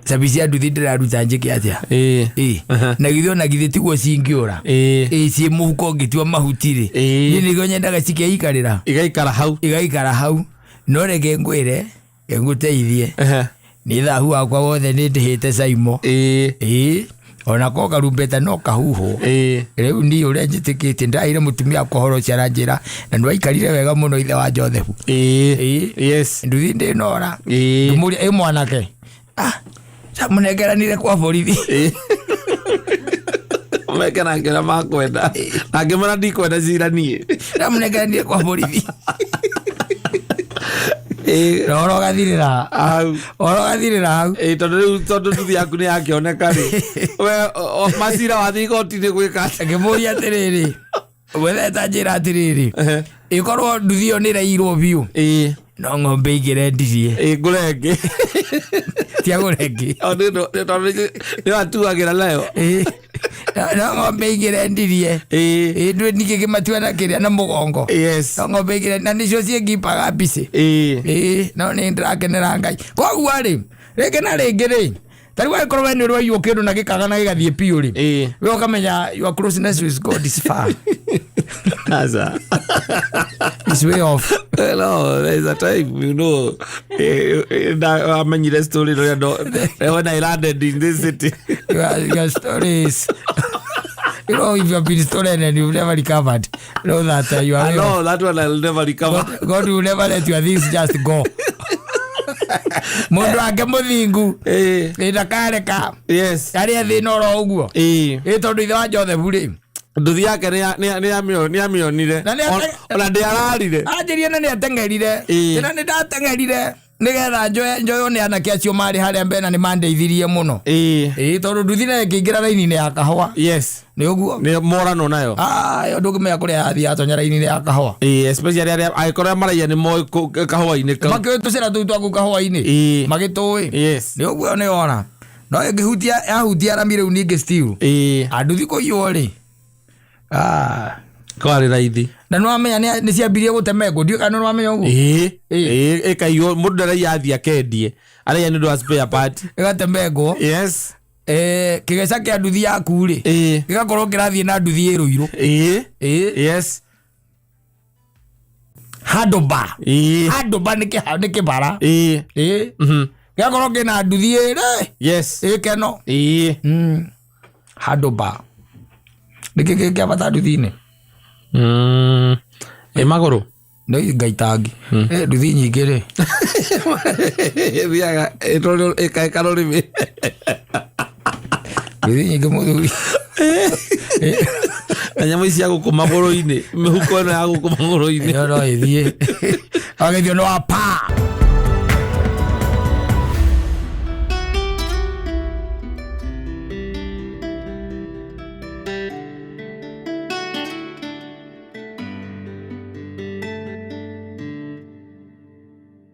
S1: cabi cia nduthi ndĩraruta njĩke atĩa?
S2: Ĩĩ.
S1: Ĩ, na githĩ ona githĩ tiguo cingĩũra?
S2: Ĩĩ.
S1: Ĩ, ciĩ mũhuko ngĩtua mahuti rĩ.
S2: Ĩĩ.
S1: Niĩ nĩguo nyendaga cikeikarĩra.
S2: Igaikara hau.
S1: Igaikara hau. No reke ngwĩre, reke ngũteithie.
S2: Ehe.
S1: Nĩ thahu wakwa wothe nĩ ndĩhĩte caimo.
S2: Ĩĩ.
S1: Ĩĩ, ona ko karumbeta no kahuhwo.
S2: Ĩĩ.
S1: Rĩu niĩ ũrĩa njĩtĩkĩtie, ndĩraheire mũtumia wakwa ũhoro ũcio, aranjĩra na nĩwaikarire wega mũno ithe wa Jothefu.
S2: Ĩĩ.
S1: Ĩĩ.
S2: Yes.
S1: Nduthi ndĩnora.
S2: Ĩĩ.
S1: Ngĩmũria, ĩ mwanake, ah, camũnengeranire kwa borithi.
S2: Ĩĩ. Meke nake ũrĩa makwenda. Na ngĩmwĩra ndikwenda cira niĩ.
S1: Ndamũnengeranire kwa borithi.
S2: Ĩĩ.
S1: Na ũhoro ũgathirĩra
S2: Hau.
S1: ũhoro ũgathirĩra hau.
S2: Ĩĩ, tondũ rĩu tondũ nduthi yaku nĩ yakĩoneka rĩ, we macira wathiĩ igoti-inĩ gwĩka atĩa?
S1: Ngĩmũria atĩrĩrĩ, wetheta njĩra atĩrĩrĩ,
S2: Ehe.
S1: ĩkorwo nduthi ĩyo nĩ ĩrairwo biũ,
S2: Ĩĩ.
S1: no ng'ombe ingĩrendirie.
S2: Ĩĩ, ngũre ĩngĩ.
S1: Tiagũra ĩngĩ.
S2: O, tondũ nĩ watuagĩra nayo.
S1: Ĩĩ. No ng'ombe ingĩrendirie.
S2: Ĩĩ.
S1: Ĩĩ, ndwĩ ningĩ kĩmatua na kĩrĩa na mũgongo.
S2: Yes.
S1: No ng'ombe ingĩre na nĩcio ciĩngipaga mbicĩ.
S2: Ĩĩ.
S1: Ĩĩ, no nĩ ndĩrakenera Ngai. Koguo rĩ, rĩngĩ na rĩngĩ rĩ, ta rĩu angĩkorwo we nĩ ũraiywo kĩndũ na gĩkaga na gĩgathiĩ biũ rĩ,
S2: Ĩĩ.
S1: we ũkamenya your closeness with God is far,
S2: Aca.
S1: is way off.
S2: No, there's a time, amenyire story rĩrĩa when I landed in this city.
S1: Your story is, if you have been stolen and you've never recovered, know that you are
S2: I
S1: way off.
S2: know that one I'll never recover.
S1: God will never let your things just go. Mũndũ wake mũthingu
S2: Ĩĩ.
S1: ĩ ndakareka
S2: Yes.
S1: arĩa thĩna oro ũguo.
S2: Ĩĩ.
S1: Ĩ tondũ ithe wa Jothebu rĩ,
S2: Nduthi yake nĩamĩonire.
S1: Na nĩ
S2: Ona ndĩararire.
S1: Anjĩrie na nĩ ateng'erire.
S2: Ĩĩ.
S1: Na nĩ ndateng'erire nĩgetha njoywo nĩ anake acio marĩ harĩa mbere na nĩ mandeithirie mũno.
S2: Ĩĩ.
S1: Ĩĩ, tondũ nduthi nayo ĩkĩingĩra raini-inĩ ya kahũa.
S2: Yes.
S1: Nĩ ũguo.
S2: Nĩ morano nayo.
S1: Ah, ĩyo ndũngĩmenya kũrĩa yathiĩ yatonya raini-inĩ ya kahũa.
S2: Ĩĩ, especially arĩa angĩkorwo arĩa maraiya nĩ moĩ kahũa-inĩ kau.
S1: Makĩũĩ tũcĩra tũu twaku kahũa-inĩ.
S2: Ĩĩ.
S1: Magĩtũĩ.
S2: Yes.
S1: Nĩ ũguo nĩ wona. No ĩngĩhutia yahutia rami rĩu ningĩ still.
S2: Ĩĩ.
S1: Anduthi kũiywo rĩ. Ah.
S2: Kwarĩ raithi.
S1: Na nĩ wamenya nĩ ciambirie gũtemengwo, ndiũĩ kana nĩ wamenya ũguo.
S2: Ĩĩ.
S1: Ĩĩ.
S2: Ĩĩ, ĩkaiywo mũndũ ndaraiya athiĩ akendie. Araiya nĩ ũndũ wa spare part.
S1: Ĩgatemengwo.
S2: Yes.
S1: Kĩgeca kĩa nduthi yaku rĩ,
S2: Ĩĩ.
S1: gĩgakorwo kĩrathiĩ na nduthi ĩ rũirũ.
S2: Ĩĩ.
S1: Ĩĩ.
S2: Yes.
S1: Handũba.
S2: Ĩĩ.
S1: Handũba nĩ nĩ kĩbara.
S2: Ĩĩ.
S1: Ĩĩ. Gĩgakorwo kĩna nduthi ĩrĩ.
S2: Yes.
S1: Ĩ keno.
S2: Ĩĩ.
S1: Handũba. Nĩkĩ kĩ kĩa bata nduthi-inĩ?
S2: Ĩ magũrũ.
S1: Nĩ ngaitangi. Nduthi nyingĩ rĩ.
S2: Ĩthiaga ĩkaĩka rũrĩmĩ.
S1: Nduthi nyingĩ mũthuri.
S2: Na nyamũ ici cia gũkũ magũrũ-inĩ, mĩhuko ĩno ya gũkũ magũrũ-inĩ.
S1: Ĩyo no ĩthiĩ. Agĩthiĩ no wa pa.